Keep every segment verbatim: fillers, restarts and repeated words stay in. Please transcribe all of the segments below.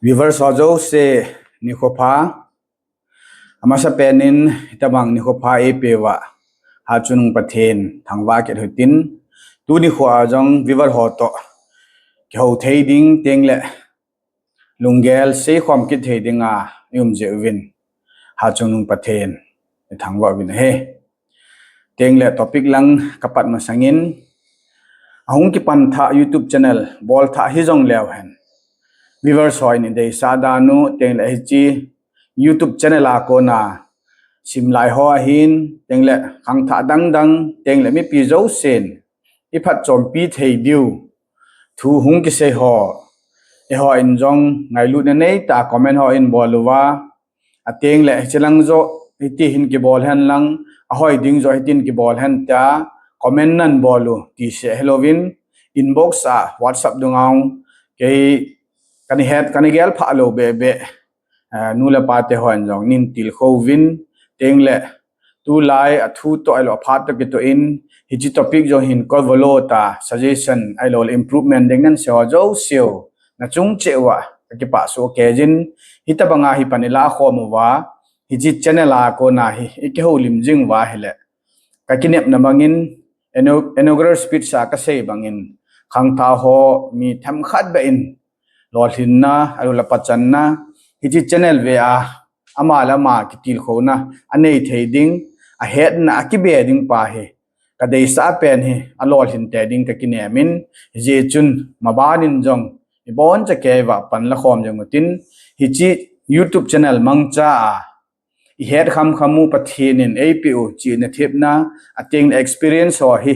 Viewers ho jouse, nikho pha. Amasa penin, hitabang nikho pha eipeuva Hatchungnung Pathen thangvah kit hitin, tuni nikho a jong viewer ho toh kihou thei ding tengle lunggel seikhom kit thei dinga i um jeh uvin Hatchungnung Pathen i thangvah uvin ahi. Tengle topic lang kapat masangin, ahung kipan thah YouTube channel bol thah hijong leu hen, viewers ho in i deisah dan u, tengle hiche YouTube channel a kona simlai ho ahin, tengle khangthah dangdang, tengle mipi jousen i phatchompi thei diu thu hung kisei ho, eiho in jong ngailutna neitah a comment ho in bol uva, atengle hiche lang joh hiti hin kibol hen lang, ahoi ding joh hitin kibol hen tia comment nan bol u ti seh hilouvin, inbox a WhatsApp dunga kei kana het, kana gel phah lou bebe, eh, nu le pa te hon jong nin tilkhou uvin, tengle tulai a thu toh ahilou a phat toh kitoh in, hiche topic jong hin koivalou tah suggestion ahilou le improvement ding nan sei ho jouse u nachung cheh uva kakipah soh kei jin, hitabanga hi pan i lah khom uva, hiche channel a kona hi i kihoulim jing uva ahile, kakinepna bangin, inau-, inaugural speech a kasei bangin, khangthah ho mi themkhat beh in lolhinna, ahilou le pachanna, hiche channel vea ama le ama kitilkhouna anei thei ding, ahetna akibe ding pa hi, kadeisah pen hi alolhin tei ding kakinem in, hijeh chun maban in jong iboncha keiva pan lakhom jing utin, hiche YouTube channel mangcha a i het khamkham u Pathen in eipeh u chihna thepna, atengle experience ho hi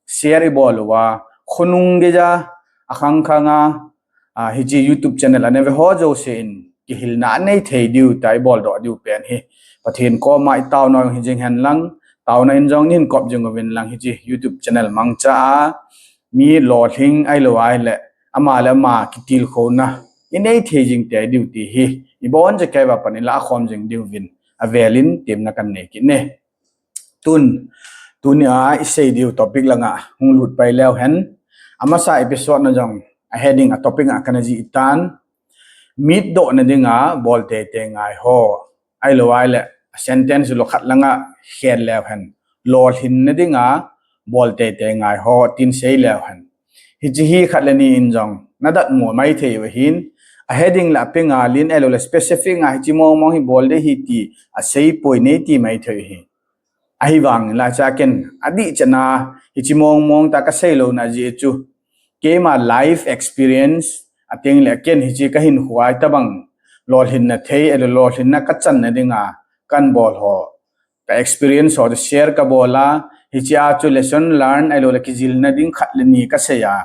share i bol uva, khonung geija, akhangkhanga, a, hiche YouTube channel ana ve ho jousen kihilna anei thei diu tia i boldoh diu pen hi, Pathen koma i taona hijing hen lang, taona in jong nin kop jing uvin lang, hiche YouTube channel mangcha a mi lolhing ahilou ahile ama le ama kitilkhouna inei thei jing tei diu ti hi iboncha keiva pan i lah khom jing diuvin avelin temna kanei kit e. Tun, tunia i sei diu topic langa hung lut pai leu hen, amasa episode na jong a heading, a topic a kana jih tan, mitdohna dinga bol teitei ngai ho, ahilou ahile a sentence lou khat langa het leu hen, lolhinna dinga bol teitei ngai ho tin sei leu hen, hiche hi khat le ni in jong nadatmo maithei u ahin, a heading le a pe ngalin ahilou le specific a hiche mongmong hi bol ding ahi ti aseipoi, neiti maithei u ahi. Ahivangin la cha ken adih chana hiche mongmong tah kasei louna jeh chu, keima life experience, atengle ken hiche kahinkhoa hitabang lolhinna thei, ahilou le lolhinna kachanna dinga kana bol ho, ka experience ho chu share kabol a, hichea chu lesson learn ahilou le kijilna ding khat le ni kasei a,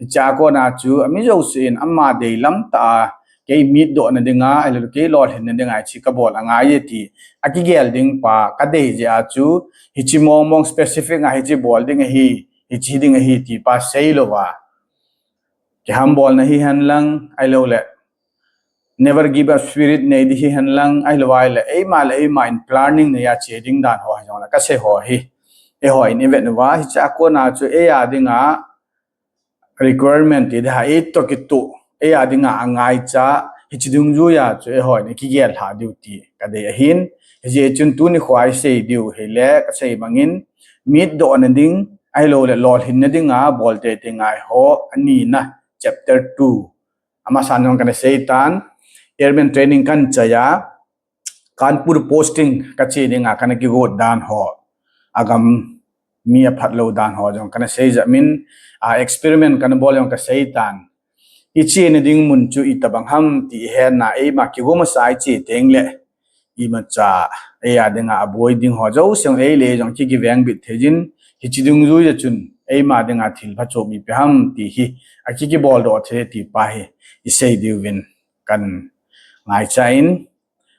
hichea kona chu ami jousen ama deilam tah a kei mitdohna dinga ahilou le kei lolhinna dinga hiche kabol angai e ti akigel ding pa kadei jeh a chu, hiche mongmong specific a hiche bol ding ahi, hiche ding ahi ti pa seilouva, kihambolna hihen lang ahilou le never give up spirit nei ding hihen lang ahilou ahile eima le eima in planning neiya che ding dan ho hijongle kasei ho hi, eihon ivet uva, hichea kona chu eia dinga requirement ti ding ha, eitoh kitoh, eia dinga angaicha, hiche dungjuiya chu eihon ikigel lha diu ti kadei ahin, hijeh chun tuni nikhoa isei diu hile kasei bangin, mitdohna ding ahilou le lolhinna dinga bol teitei ngai ho, anina chapter two. Amasan jong kana sei tan, airman training kana chai a, Kanpur posting kache dinga kana kigot dan ho, agam mi aphat lou dan ho jong kana sei jep in, a experiment kana bol jong kasei tan. Ichena ding mun chu itobang ham ti ihetna, eima kigomsa a iche tengle imacha eia dinga aboi ding ho jouse jong eile jong kikivengbit thei jin, hiche dungjuiya chun eima dinga thil phachom ipi ham ti hi akikiboldoh thei ti pa hi isei diuvin kana ngaicha in,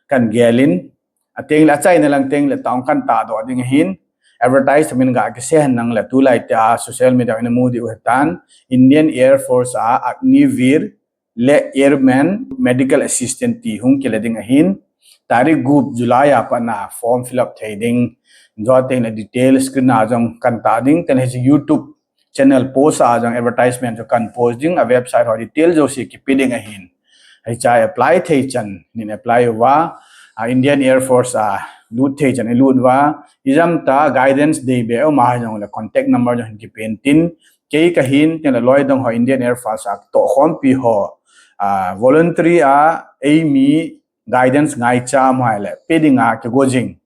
kana gel in, atengle achaina lang tengle taona kana tahdoh ding ahin, advertise min ga kisei hen lang le tulai tia social media a namu diu ahitan, Indian Air Force a Agniveer le Airman Medical Assistant ti hung kile ding ahin, tarik gup July a patna form fill up thei ding, chua tengle detail screen a jong kana tah ding, tengle hiche YouTube channel post a jong advertisement chu kana post ding, a website ho detail jouse kipe ding ahin. Hiche a apply thei chan in apply uva, a Indian Air Force a lut thei chan ilut uva, ijam ta guidance deibe uma hijongle contact number jong hin kipen tin, kei kahin, tin le loi dong ho Indian Air Force a tohkhompi ho, a voluntary a eimi guidance ngaicha um hile pe dinga kigo jing,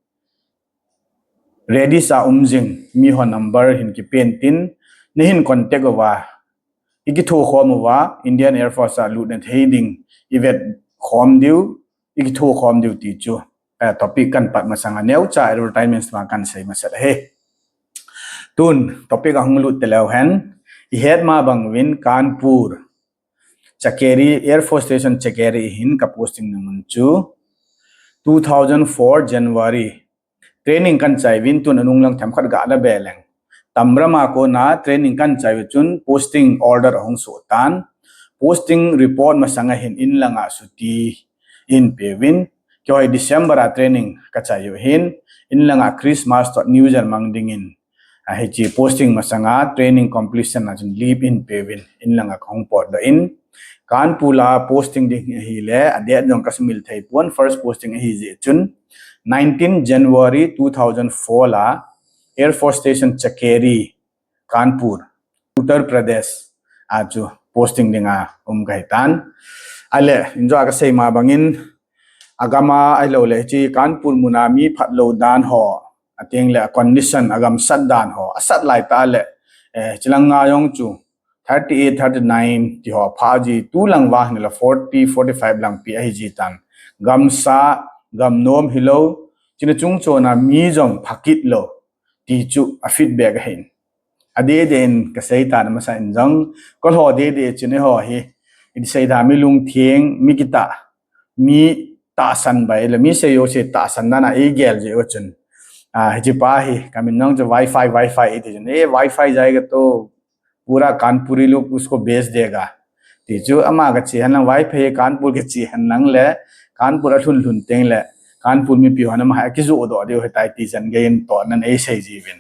ready sa um jing mi ho number hin kipen tin, nahin contact uva, ikithokhom uva, Indian Air Force a lutna thei ding ivet khom diu, ikithokhom diu ti chu, eh, topic kan pat masanga neocha advertisements ma kan sei masat ahi. Tun topic a hung lut teleu hen, ihet ma bang uvin Kanpur Chakeri, Air Force Station Chakeri hin ka posting na mun chu two thousand four January. Training kan chai uvin tun anung lang themkhat ga la be leng. Tamram a kona training kan chai u chun posting order ahung soh tan. Posting report masanga hin in langa suti in pe uvin. Kihoi December a training ka chai u hin, in langa Christmas toh New Year mang dingin, a hiche posting masanga training completion a chun leave in pe uvin, in langa kahung potdoh in. Kanpur a posting ding ahile, a date jong ka sumil thei pon, first posting ahi jeh chun nineteen January two thousand four la Air Force Station Chakeri, Kanpur, Uttar Pradesh a chu posting dinga um kahi tan. Ale, injo a ka sei ma bangin, agam a ahilou le, hiche Kanpur muna mi phatlou dan ho, ateng le a condition, agam sat dan ho, asat lai ta le, eh, chilang nga jong chu thirty eight, thirty nine ti ho pha ji, tu lang vang hin la forty, forty five lang pi ahi ji tan. Gamsa, gam nom hilou, china chung chona mi jong phakit lou, ti chu a feedback ahin. Adeh deh in ka sei tan, amasa in jong, ka lou deh deh chun eiho hi, in sei da mi lungtheng, mi kitah, mi tahsan bai, le mi sei jouse tahsan dan a igel jeh u chun. A, hiche pa hi, ka min nong chu Wi-Fi, Wi-Fi iti chun, eh, Wi-Fi jai ka to, pura Kanpuri log usko bhej dega. Ti chu ama ka che hen lang, Wi-Fi Kanpur ka che hen lang le, Kanpur a lhun lhun teng le, Kanpur mipi hon ama hai kijoh doh diu hitai ti chan gei in toh nan ei sei ji uvin.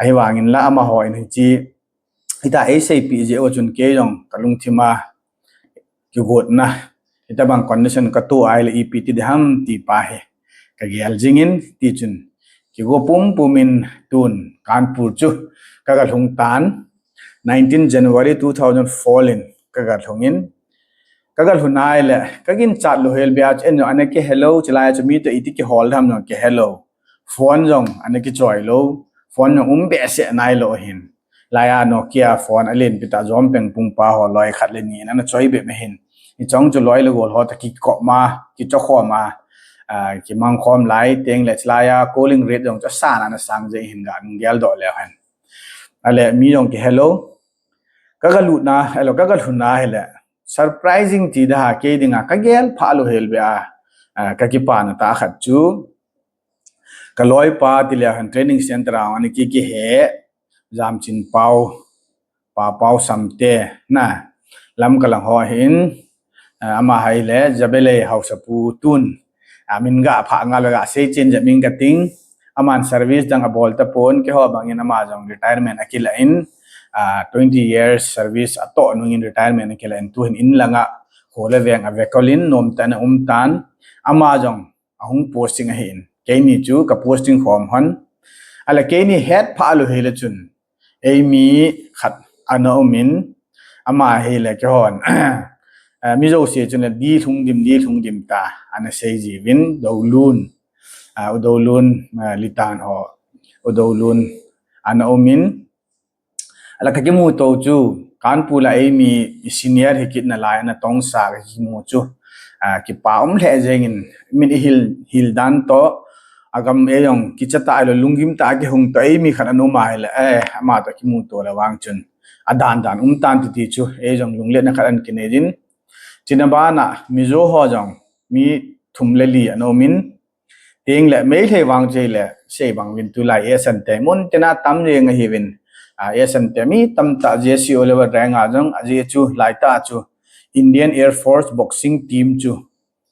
Ahivangin la amaho in hiche, hita ei seipi jeh u chun kei jong ka lungthim a kigotna, hitabang condition ka toh ahile ipi ti ding ham ti pa hi ka gel jing in, ti chun kigo pumpum in tun Kanpur chu ka ga lhung tan, nineteen January two thousand four in ka ga lhung in, ka ga lhun ahile ka ginchat lou hel bia chu en jong ana kihelou, chulai chu mi toh iti kihol ding ham jong kihelou, phone jong ana kichoi lou, phone jong um behseh nailou hin. Laiya Nokia phone alen pi ta jom peng pung pa ho loi khat le ni in ana choi bep ahin. Hichong chu loi le gol ho toh kikop ma, kichokhom ma, a, kimang khom lai teng le chulaiya calling rate jong chu asan ana sang jeng hin ga nung gel doh leu hen. Ale mi jong kihelou. Ka ga lutna, ahilou, ka ga lhunna hile, surprising ti da ha kei dinga ka gel pha lou hel bia, a, ka kipana tah khat chu, ka loipa ti leu hen training center a ana ki, kihe, Jamchinpao, Pa Pao Samte, na, Lamka lang ho hin, a, ama hile, Jabelei Haosapu tun, a, min ga pha ngal ga sei chen ja min ka ting, aman service dang abol tapon, keiho bangin ama jong retirement akila in, a, twenty years service atoh nungin retirement akila in, tuhin in langa, kho le veng a vekol in, nomtah in aum tan, ama jong, ahung posting ahin. Keini chu ka posting khom hon. Ale keini het pha lou hile chun, eimi khat ana um in, ama hile keihon, eh, mi jouse chun di lhung dim, di lhung dim ta, ana sei ji uvin, Doulun, ah, U Doulun, ah, Litan ho, U Doulun, ana um in, ala ka kimuto chu, Kanpur a eimi senior hi kit nalai ana tongsa ka kimu chu, ah, kipa um lheh jeng in, min ihil, hil dan toh, agam ei jong kicha ta ahilou, lunggim tah a kihung toh, eimi khat ana um ahile, eh, ama toh kimuto le vang chun, adan dan um tan titi chu, ei jong lungletna khat ana kinei jin. Chuna bana, Mizo ho jong, mi thum le li ana um in, teng le, Meitei vang chu le, sei bang uvin tulai, Asian te, mun tina tam jeng ahiuvin, ah, Asian te, mi tamtah J C O level rank a jong, ajeh chu, laitah chu, Indian Air Force boxing team chu,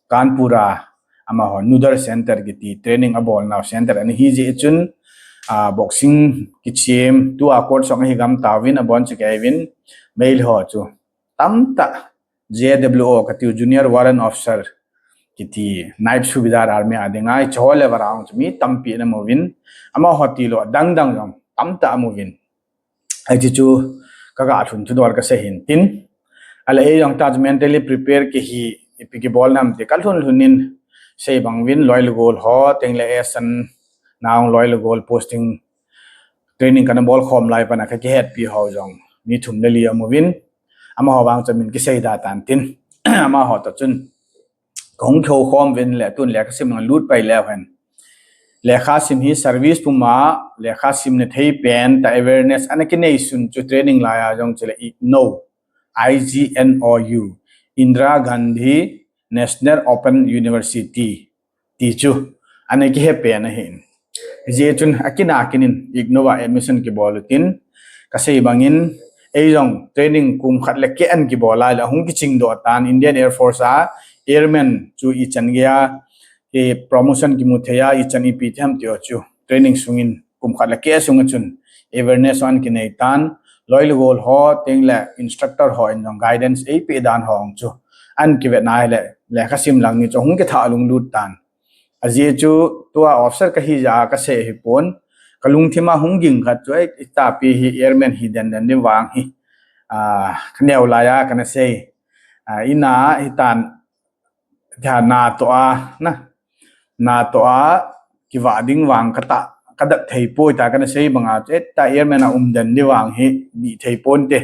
Kanpur a, amaho, Nudar Center kiti, training abolnau center ana hi jeh chun, ah, boxing kichem, tua coach jong ahi gam tauvin, abon chu kei uvin, Meitei ho chu, tamtah, J W O kati u, Junior Warrant Officer kiti, Naib Subedar Army a dinga, hicheho level a chu mi tampi ana um uvin, amaho tilou adang dang jong tamtah aum uvin. Hiche chu kaga lhun thudol kasei hin tin. Ahile ei jong ta chu mentally prepare kihi, ipi kibol nam ti kalhun lhun in sei bang uvin, loi le gol ho, tengle asan naong loi le gol posting training kana bol khom lai pana kakihetpi ho jong mi thum le li aum uvin. Amaho vang chu min kisei da tan tin. Amaho toh chun kahung kihou khom uvin le tun lekha sim lang lut pai leu hen. Lekha sim hi service puma lekha simna thei pen tah awareness ana kinei sun chu training laiya jong chule IGNOU, I G N O U, Indira Gandhi National Open University ti chu ana kihe pen ahin. Hijeh chun akina kinin IGNOU a admission kibol utin, kasei bangin ei jong training kum khat le keh ana kibol a le ahung kichingdoh tan Indian Air Force a airman chu ichan geiya promotion kimu thei a, ichan ipi thei ham ti ho chu training sungin kum khat le keh sunga chun awareness ana kinei tan, loi le gol ho tengle instructor hon jong guidance eipeh dan ho chu ana kivet na ahile lekha sim lang ni chu hung kithah lunglut tan. Ajeh chu tua officer kahi jeh a kasei ahipon, kalungthim a hung ging khat chu, ei, itapi hi airman hi den den ding vang hi, kaneo laiya kana sei, ina hitan, natoh a, natoh a kivah ding vang katah, kadat thei poi tia kana sei banga chu, eta airman a um den ding vang hi dih thei ponte,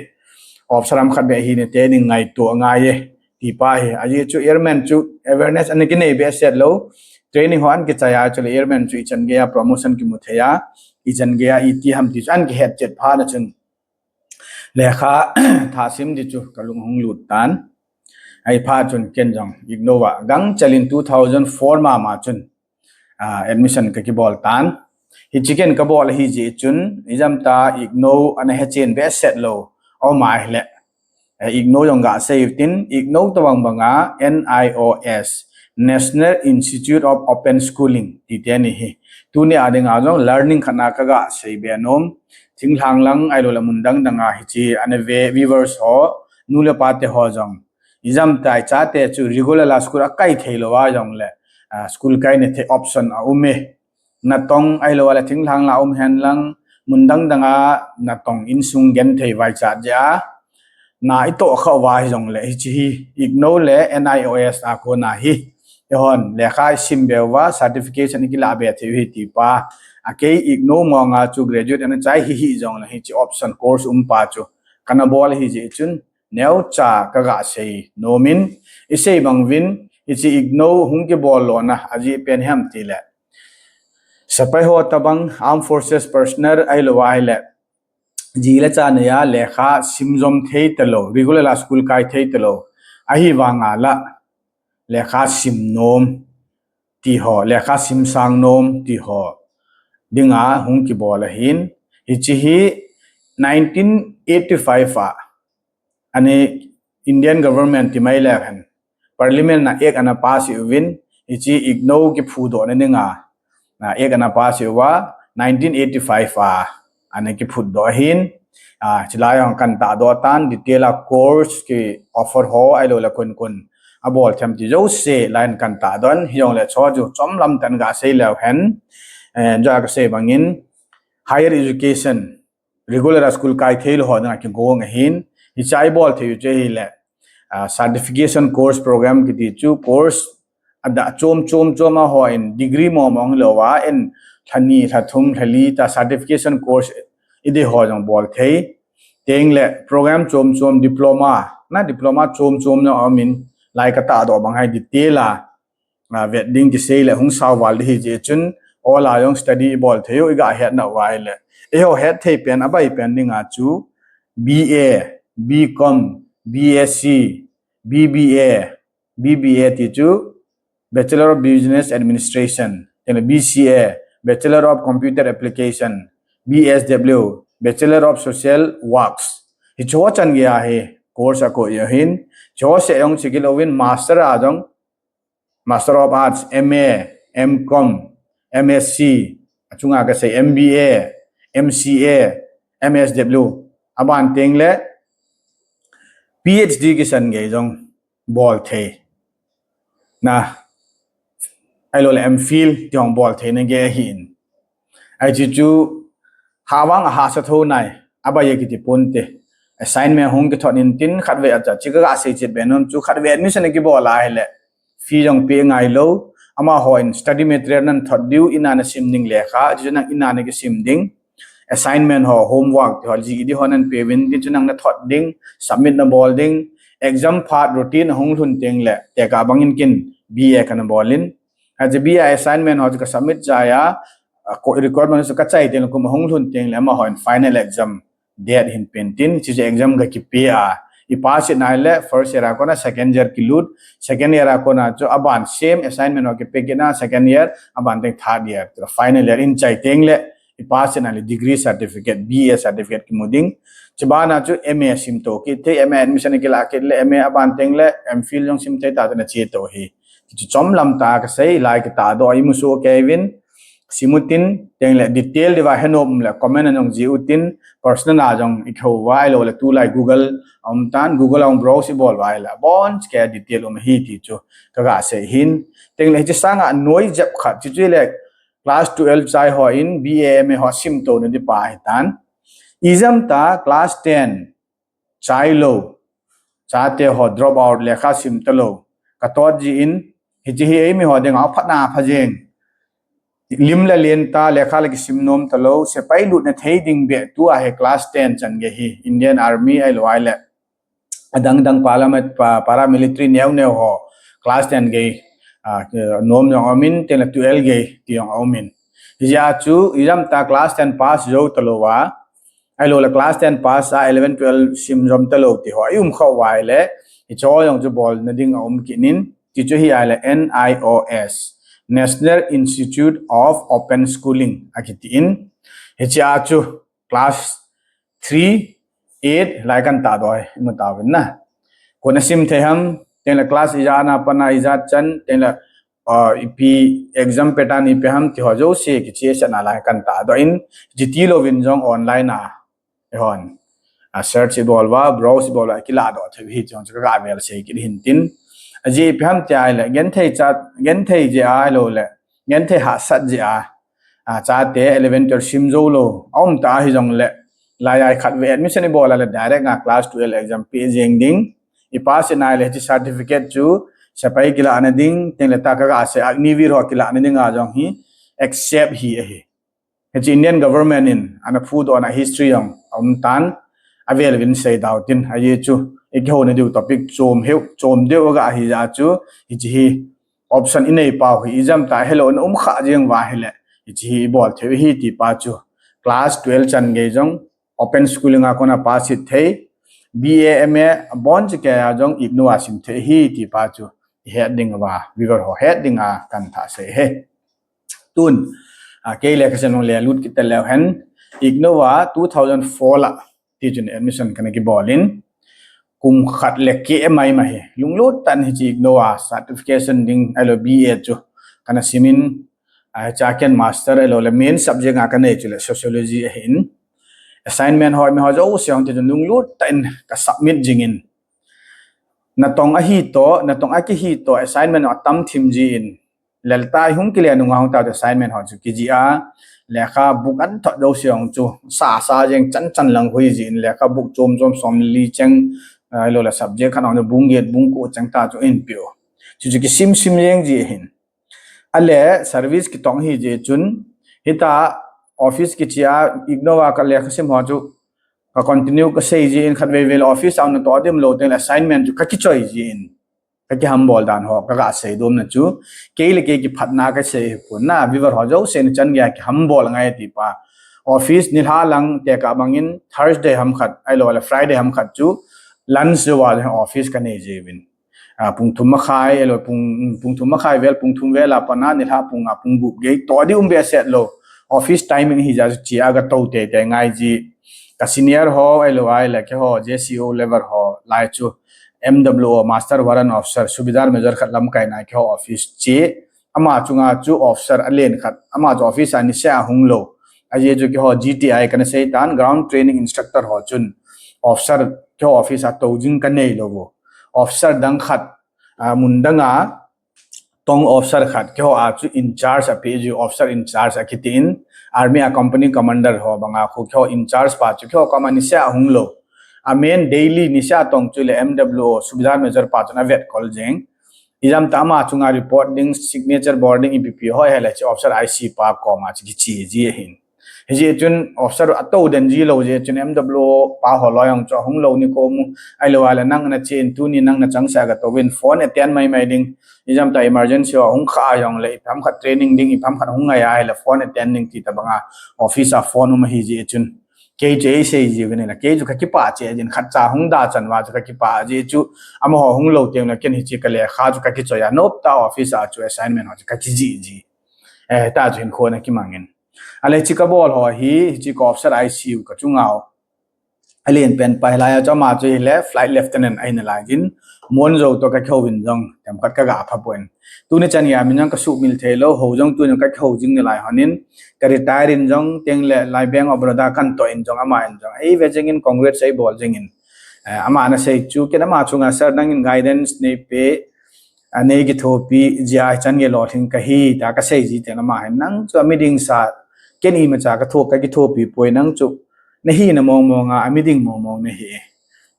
officer ham khat beh hina te nin ngaito angai e, ti pa hi. Ajeh chu airman chu awareness ana kinei behseh lou, training ho ana kichai a chule airman chu ichan geiya promotion kimu thei a, ichan geiya iti ham ti chu ana kihet chet phat na chun lekha thah sim di chu kalung hung lut tan. Ahiphat chun ken jong IGNOU a gangchel in two thousand four mama chun admission kakibol tan. Hiche ken kabol ahijeh chun ijam ta IGNOU ana hechen behseh lou aum ahile, IGNOU jong gasei utin, IGNOU tobang banga NIOS, National Institute of Open Schooling ti teni hi, tuni a dinga jong learning khat na kagasei be nom. Thinglhang lang ahiloule mun dang danga hiche ana ve viewers ho, nu le pa te ho jong, ijam ta ichate chu regular a school akai thei louva jongle, school kaina thei option aume. Natong ahilou le thinglhang la um hen lang, mun dang danga natong insung genthei vaichat jeh a na itoh khah uva hijongle, hiche hi IGNOU le NIOS a kona hi eihon lekha isim beuva certification ikilah be thei u ahi ti pa, akei IGNOU monga chu graduate ana chai hihih jongle hiche option course um pa chu kana bol ahijeh chun neocha kagasei nomin, isei bang uvin, hiche IGNOU hung kibol lona ajeh pen ham tile, sepai ho tobang, armed forces personnel ahilou ahile, ji le cha neiya lekha sim jom thei talou, regular a school kai thei talou ahivanga la lekha sim nom ti ho, lekha sim sang nom ti ho dinga hung kibol ahin, hiche hi nineteen eighty five a, ani Indian government ti mai leu hen, parliament na act ana pass uvin, hiche IGNOU kiphudohna dinga act ana pass uva, nineteen eighty five a ana kiphutdoh ahin, chulai jong kana tahdoh tan, detail a course ki offer ho ahilou le konkon abol them ti jouse lai kana tahdoh in, hijongle chuchu chomlam tah in gasei leu hen, joh a kasei bangin, higher education, regular a school kai theilou ho dinga kigong ahin, hiche a ibol thei u chu ahile, certification course program kiti chu course adah chom chom chom a hon degree mong mong hilouva, in lhani, lhathum, lhali ta certification course idei ho jong bol thei. Tengle program chom chom, diploma, na diploma chom chom jong aumin, lai katahdoh bang hi detail a vet ding kisei le hung sao val ding ahijeh chun, ola jong study ibol thei u, igahet nauva ahile, eiho hetthei pen, abai pen dinga chu, BA, BCom, BSc, BBA, BBA ti chu Bachelor of Business Administration, tengle BCA, Bachelor of Computer Application, BSW, Bachelor of Social Works, hicheho chan geiya hi course akoi ahin, hicheho seh jong cheki louvin, master a jong, Master of Arts, MA, MCom, MSc, achunga kasei MBA, MCA, MSW, aban tengle PhD kisan gei jong bol thei na, ahilou le M Phil ti hung bol thei na gei ahin. Ahi chu chu, hahvang a hahsa tho nai, abai a kiti ponte. Assignment hung kithot in tin khatvei a cha, chu kaga sei chet be nom chu, khatvei admission kibol a ahile fee jong pe ngai lou. Amahon study material nathot diu, in a nasim ding lekha, chu nang in a nakisim ding. Assignment ho, homework ti ho, G E D ho nape uvin, ti chu nang nathot ding, submit nabol ding. Exam phat routine ahung lhun teng le, tekah bangin ken B A kana bol in. Ahi chu B A assignment ho chu ka submit chai a, a, ko-, record man chu ka chai teng le, kum ahung lhun teng le, amahon final exam date hin pen tin, chu chu exam ka kipe a. I pass in ahile first year a kona second year kilut, second year a kona chu aban same assignment ho kipe kit na, second year aban teng third year, chu final year in chai teng le, i pass in ahile degree certificate, B A certificate kimu ding. Chu bana chu M A sim to kit thei, M A admission kilah kit le, M A aban teng le M Phil jong sim thei ta, tuna che to hi. Chu chomlam tah a kasei, lai kitah doh a imu soh kei uvin, sim utin, teng le detail diuva henom le comment a jong ji utin, personal a jong i kihou uva, ahilou le tulai Google a um tan, Google a jong browse i bol uva ahile, abon kei a detail um ahi ti chu kaga sei hin. Teng le hiche sanga noi jep khat, chu chu le class twelve chai hon B A M A ho sim to na di pa ahi tan. Ijemtia class ten chai lou, chate ho drop out, lekha sim talou, ka tot jin, hiche hi eimi ho dinga phatna pha jeng. Lim le len tah, lekha le kisim nom talou, sepai lutna thei ding beh tua hi class ten chan gei hi, Indian Army ahilou ahile adang dang parliament, pa-, paramilitary neo neo ho, class ten gei, a, nom jong aumin, teng le twelve gei ti jong aumin. Hijeh a chu, ijemtia class ten pass jou talou a, ahilou le class ten pass a eleven twelve sim jom talou ti ho i um khah uva ahile, hiche ho jong chu bolna ding aum kit in, ti chu hi ahile N I O S, National Institute of Open Schooling akiti in. Hiche a chu class three, eight lai kan tahdoh, imu tauvin na. Koi na sim thei ham, teng le class ijat na pat a ijat chan, teng le, uh, ipi exam pattern ipi ham ti ho jouse kichehsetna lai kan tahdoh in, jiti louvin jong online a, eihon, a, search i bol uva, browse i bol uva, kiladoh thei u hi ti jong chu kaga vel sei kit hin tin. Ajeh ipi ham ti ahile, genthei cha, genthei jeh a ahilou le, genthei hahsat jeh a, a, chate eleven twelve sim jou lou aum ta hijongle, lai a khatvei admission i bol a le direct a class twelve exam pe jeng ding. I pass in ahile hiche certificate chu sepai kilahna ding, teng le ta kaga sei Agniveer ho kilahna dinga jong hi accept hi ahi. Hiche Indian government in ana phudoh na history jong aum tan, avel uvin sei dau tin, ajeh chu i kihouna diu topic chom heu, chom deu aga ahi jeh a chu, hiche hi option i nei pau hi, ijemtia helou na um khah jeng uva ahile, hiche hi i bol thei u hi ti pa chu, class twelve chan gei jong open schooling a kona pass thei, B A M A abon cheh kei a jong IGNOU a sim thei hi ti pa chu, i het ding uva, viewer ho het dinga kan thah sei e. Tun, a, kei le ka sem nung le lut kit ta leu hen, IGNOU a two thousand four la, ti chun admission kana kibol in, kum khat le keh mai ma hi, lunglut tah in hiche IGNOU a certification ding ahilou B A chu kana sim in, a, hiche a ken master ahilou le main subject a kanei chu le sociology ahin. Assignment ho, mi ho jouse hung ti chun lunglut tah in ka submit jing in. Natong ahi toh, natong akihi toh, assignment atam thim jin. Lel ta hung kile nunga hung ta assignment ho chu kijih a, lekha book an thot jouse hung chu, sa sa jeng chan chan lang hui jin, lekha book chom chom som li cheng, ahilou le subject khat hung chu bung get, bung ko cheng ta chu in piu. Chu chu kisim sim jeng ji hin. Ale service kitong hi jeh chun, hita office kiche a, IGNOU a ka lekha sim ho chu, ka continue ka sei jin, khatvei vei le office a na toh dim lou teng le assignment chu ka kichoi jin. Ka kihambol dan ho, kaga sei dom na chu, kei le kei kiphatna ka sei hi pon na, viewer ho jouse na chan gei a kihambol ngai ti pa. Office nilhah lang tekah bangin Thursday ham khat, ahilou le Friday ham khat chu lunch jou a le office kanei jiuvin. A, pung thum makhai, ahilou pung, pung thum makhai vel, pung thum vel a pat a nilhah pung nga, pung gup gei, toh di um behseh lou. Office timing hi jeh a chu che a ka tou tei tei ngai ji. Ka senior ho, ahilou ahile keiho, J C O level ho, lai chu M W O, Master Warrant Officer, Subedar Major khat lamkaina keiho office che. Ama chunga chu officer alen khat, ama chu office a niseh a hung lou. Ajeh chu keiho G T I kana sei tan, Ground Training Instructor ho chun officer keiho office a tou jing kanei lou u. Officer dang khat, a, mun danga tong officer khat, keiho a chu in charge a P G officer in charge a kitin, army a company commander ho banga khu keiho in charge pa chu keiho koma niseh a hung lou. A main daily niseh a tong chu le M W O Subedar Major pa chun avet kol jing. Ijam ta ama chunga report ding, signature bol ding, ipi pi ho hile chi officer I C pa koma chu kichi ji ahin. Hijeh chun officer atou den ji lou jeh chun M W O pa ho loi jong chu ahung lou ni komu, ahilou le nang na chen tuni nang na chang sa ka touvin phone attend mai mai ding. Ijam ta emergency ho hung kha jong le ipi ham khat training ding, ipi ham khat hung ngai ahile phone attend ding ti tabanga office a phone um ahi jeh chun. Kei chu eisei ji uvin la, kei chu kakipah cheh jin khat cha hung da chan uva chu kakipah jeh chu amaho hung lou teng le ken hichi ka lekha chu kakichoi a nop ta office a chu assignment ho chu kakijih ji. Eh, ta chu hin khona kimangin. Ale chi kabol ho hi, hichi ka officer I C U ka chungau. Alen pen pa hilai a chu ama chu hile flight lieutenant ahi nalai jin. Mon jo to kakihou vin jong, themkhat kaga pha pon. Tuni chan gei a min jong kasumil thei lou, hou jong tuni jong kakihou jing nalai honin. Ka retire in jong, teng le lai Bank of Baroda kan toh in jong, ama in jong. Ei ve jingin congrats ei bol jingin. Eh, ama ana sei chu, ken ama chunga sir nangin guidance nei pe, a nei kithopi jia chan gei lolhing kahi, ta kasei ji teng ama hin nang chu ami ding sa, ken imacha katho, kakithopi poi nang chu, nahi na mong mong a, ami ding mong mong nahi.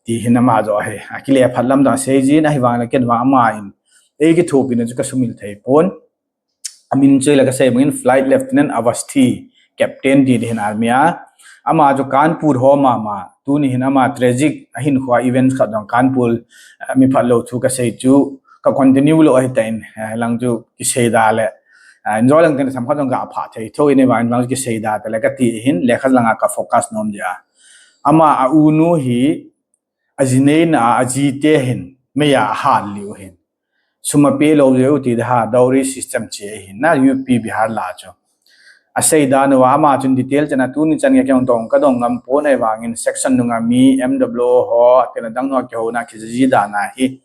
Ti hin ama jo hi, akile phat lam dang sei jin, ahivang le ken vang ama in. Ei kithopi na chu kasumil thei pon. Amin chu le kasei bangin Flight Lieutenant Avasthi, Captain ti ding hin army a. Ama chu Kanpur ho mama, tuni hin ama tragic ahin khua events khat jong Kanpur, eh, mi phat lou thu kasei chu, ka continue lou ahi tan, eh, lang chu kisei da le. Eh, enjoy lang ten sam khat jong ga pha thei tho in vang lang chu kisei da ta le kati hin, lekha langa ka focus nom dia. Ama a unu hi, aji neina a, aji te hin, meiya ahal liu hin. Sum ape lou jeh u ti da ha, dowry system che hin, na U P Bihar la chu. Asei dan uva ama chun detail chana tuni chan gei kei dong, kadong ngam pon ahivangin section nunga mi M W O ho, tena dang ho kihouna kiji dan ahi.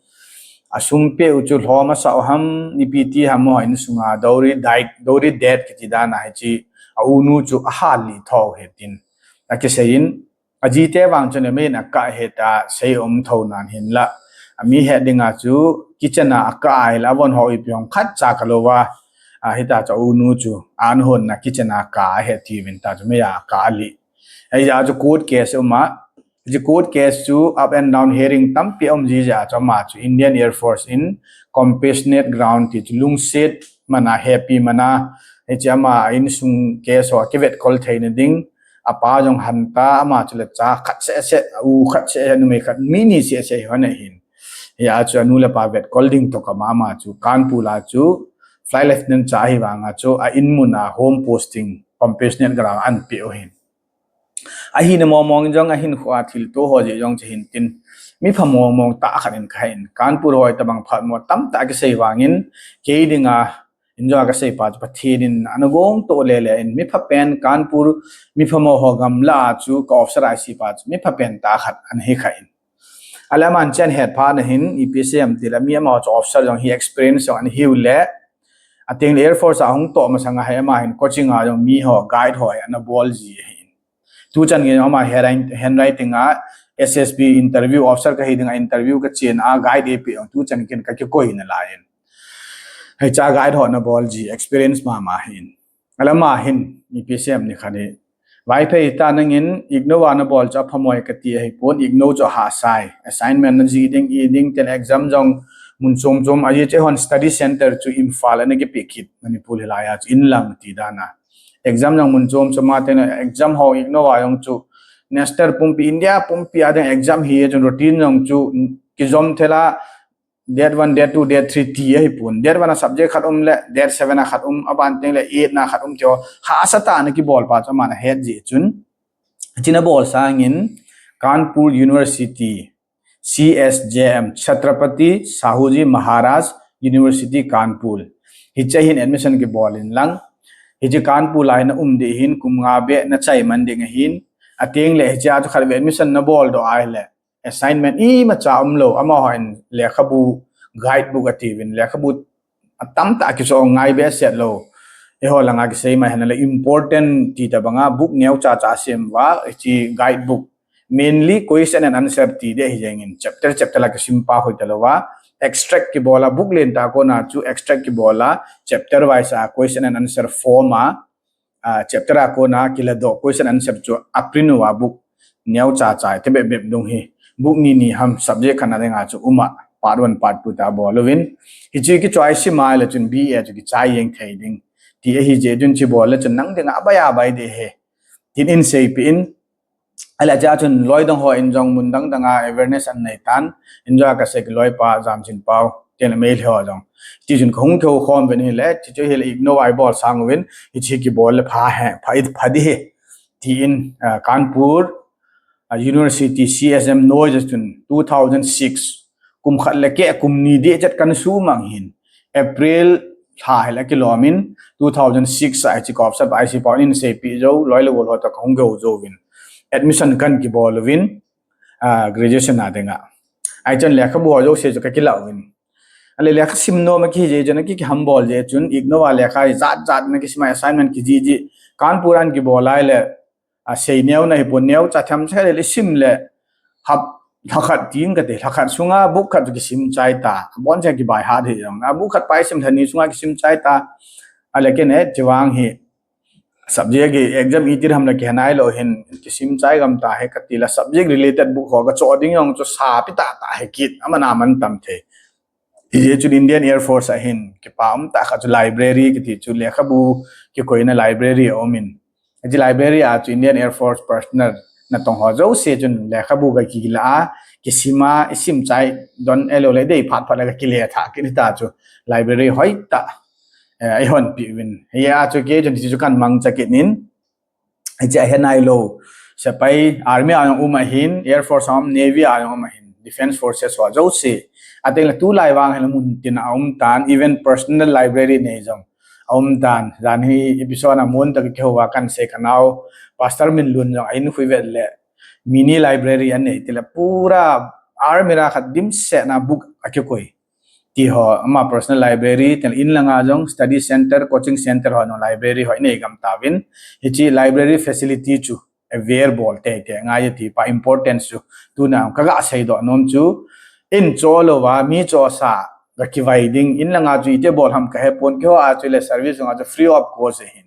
Asum pe u chu lhom asah u ham, ipi ti ham ho insunga dowry diet, dowry debt kiti dan ahi chi, a unu chu ahal li tho he tin. Akisei in, aji te vang chun le meiyin akah he ta, sei um tho nan hin la. Ami he dinga chu kitchen a akah ahi la, avon ho ipi hong khat cha kalou va. A hita chu unu chu, an hon na kitchen a akah ahi ti vin ta chu meiya akah ali. Ahi ja chu court case uma, ji court case chu up and down hearing tampi um ji ja chu ama chu Indian Air Force in compassionate ground ti chu lungset mana happy mana, hichi ama insung case ho kivet kol thei na ding, apa jong hanta ama chu le cha khat seh seh, u khat seh seh, numei khat mi ni seh seh hon ahin. Hia chu anu le apa vet kol ding to kama ama chu Kanpur la chu flight lieutenant cha hi vanga chu a in mun a home posting compassionate ground an pe u hin. Ahi na mong mong jong ahin khua thil to ho je jong che hin tin. Mi pha mong mong ta khat in kha in. Kanpur hoi ta bang phat mo tam ta kisei vangin kei dinga in jo kasei pa chu Pathen in ana gong to le le in mi pha pen Kanpur mi pha mo ho gam la chu ka officer I C pa chu mi pha pen ta khat an hi kha in. Ala man chen het pha na hin I P S M ti la mi ama chu officer jong hi experience jong an hiu le. Ateng le Air Force a hung to masanga hi ama hin coaching a jong mi ho guide ho ana bol ji hin. Tu chan nge ama handwriting, handwriting a S S B interview officer kahi dinga interview kachen a guide e pe tu chan ken kakikoi na lai in. Hei cha guide ho na bol ji experience mama hin. Alama hin I P S M ni khani. Vaiphei ta nangin igno va na bol chu aphamoi kati ahi pon, igno chu ahasai. Assignment na ji ding, i ding, ten exam jong mun chom chom aji che hon study center chu Imphal ana kipe kit Manipur hilai a chu in lang ti dana. Exam jong mun chom chom a ten exam ho igno va jong chu national pumpi India pumpi a ding exam hi chun routine jong chu kijom thela date one, date two, date three ti ahi pon. Date one a subject khat um le, date seven a khat um, aban teng le eight na khat um tio. Hasa ta na kibol pa chu ama na het ji chun. China bol sangin Kanpur University, C S J M, Chhatrapati Shahuji Maharaj University, Kanpur. Hiche hin admission kibol in lang. Hiche Kanpur lai na um di hin kum nga be na chai man ding hin. Ateng le hiche a chu khat ve admission na bol do ai le. Assignment imacha um lou, ama ho in lekhabu guidebook ati vin, lekhabu atam ta kiso ngai be set lou. Eiho langa kisei ma hena le important ti ta banga book neo cha cha sem va, chi guidebook. Mainly question and answer ti de hi jengin chapter chapter la kisim pa hoi ta lou va. extract kibol a, book lentah a kona chu extract kibol a, chapter wise a question and answer form a, a, chapter a kona kiladoh question answer chu a print uva book neocha chai te bep bep dung hi. Book ni ni ham subject khat na dinga chu uma, part one, part two ta bol uvin. Hiche kichoi sim a le chun B A chu kichai jeng thei ding. Ti ahi jeh chun hiche bol le chun nang dinga abai abai ding ahi. Tin in seipeh in. Ahile chea chun loi dang hon jong mun dang danga awareness anei tan. Injo kasei loi pa Jamchinpao, tin le Meitei ho jong. Ti chun kahung kihou khom uvin ahile, ti chu ahile ignore a ibol sang uvin, hiche kibol le pha ahi, pha, pha ding ahi. Tin, ah, Kanpur, ah, University C S M noi jong chun two thousand six, kum khat le keh kum ni ding chet kan sumang hin. April lha hile kilom in, two thousand six a hiche kop sap a hiche pao in seipeh jou, loi le gol ho toh kahung kihou jou uvin. Admission kan kibol uvin, ah, graduation a dinga. Ahi chun lekhabu ho jouse chu kakilah uvin. Ahile lekha sim nom a kihi jeh chun, aki, kihambol jeh chun, ignore a lekha jat jat na kisim a assignment kijih jih. Kanpur a kibol a ahile, a, sei neo na hipon neocha themcha le isim le hap, lhakhat tin kati, lhakhat sunga book khat chu kisim chai ta. Abon cha kibai hat hi jong. A book khat pa isim lhani sunga kisim chai ta. Ahile kei in hiche vang hi subject hi exam iti ham le kihe nailou hin kisim chai gam ta hi kati le subject related book ho kachoh ding jong chu sapi tah tah hi kit, aman aman tam thei. Hijeh chun Indian Air Force a hin kipa um tah khat chu library kiti chu lekhabu kikoina library aum in. Hiche library a chu Indian Air Force personnel natong ho jouse chun lekhabu kakilah a, kisim a, isim chai don ahilou le dei phat phat le kakile thah kit ta chu library hoitah, eh, eihon peh uvin. Hia chu kei chun hiche chu kan mangcha kit in. Hiche ahe nailou. Sepai, army a jong um ahin, air force a um, navy a jong um ahin, defense forces ho jouse. Ateng le tulai vang hile mun tin a um tan, even personal library nei jong aum tan. Jan hi episode a mun tah kihou a kan sei kanao, Pastor Minlun jong a in khu ivet le, mini library anei, tile pura army ra khat dimset na book akikoi. Ti ho, ama personal library, tin in langa jong study center, coaching center ho jong library ho inei gam tauvin. Hiche library facility chu aware bol teitei ngai ti pa importance chu tuna kaga seidoh nom chu in cho louva, mi chosa ga kivai ding, in langa chu iti bol ham kahe pon, keiho a chu le service nga chu free of cost ahin.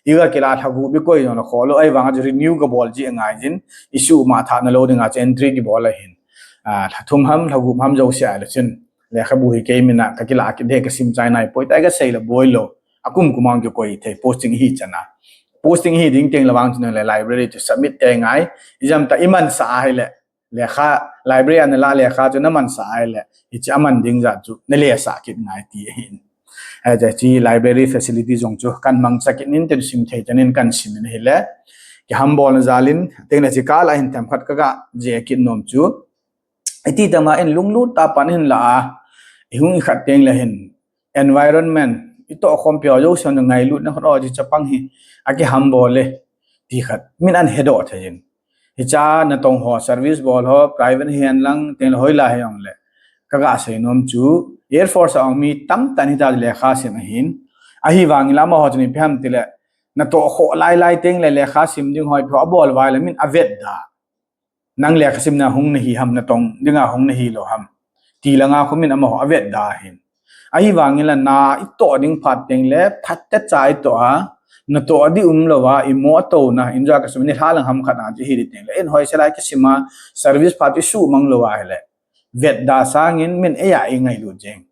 Iga kilah lhagup ikoi jong le kholou, ahivanga chu renew kabol ji angai jin, issue ma thah na lou dinga chu entry kibol ahin. Ah, lhathum ham, lhagup ham jouse ahile chun lekhabu hi kei mina kakilah kit ding, kasim chai nai poi, tai kasei le boi lou. Akum kum a kikoi thei posting hi chana. Posting hi ding teng le vang chun le library chu submit tei ngai. Ijam ta imansah ahile lekha, library a nalah lekha chu namansah ahile, hiche aman ding jat chu nalesah kit ngai ti ahin. Hiche library facility jong chu kan mangcha kit in tin sim thei chan in kan sim in ahile. Kihambolna jal in, teng le hiche kal a hin themkhat kaga jih kit nom chu. Iti tama in lunglut tah a pan hin la a, ihung ikhat teng le hin environment, itoh khompi ho jouse ngailutna khat o, hiche chapang hi akihambol e ti khat min ahin hedoh thei in. Hiche natong ho, service bol ho, private hihen lang, teng le hoilai hijongle, kaga sei nom chu, Air Force a um mi tamtah in hitia lekha sim ahin. Ahivangin amaho chun ipi ham tile, natoh khoh lailai teng le lekha sim ding ho ipi ho abol uva le min avetda. Nang lekha simna hung nahi ham, natong dinga hung nahilou ham ti langa khu min amaho avetda ahin. Ahivangin la na itoh ding phat teng le phatecha itoh a, natoh ding umlouva, imo touna, injo kasei nilhah lang ham khat a chu hi ding teng le, in hoise lai kisim a, service phat isuhmang louva ahile, vetda sangin min eija ingailut jeng.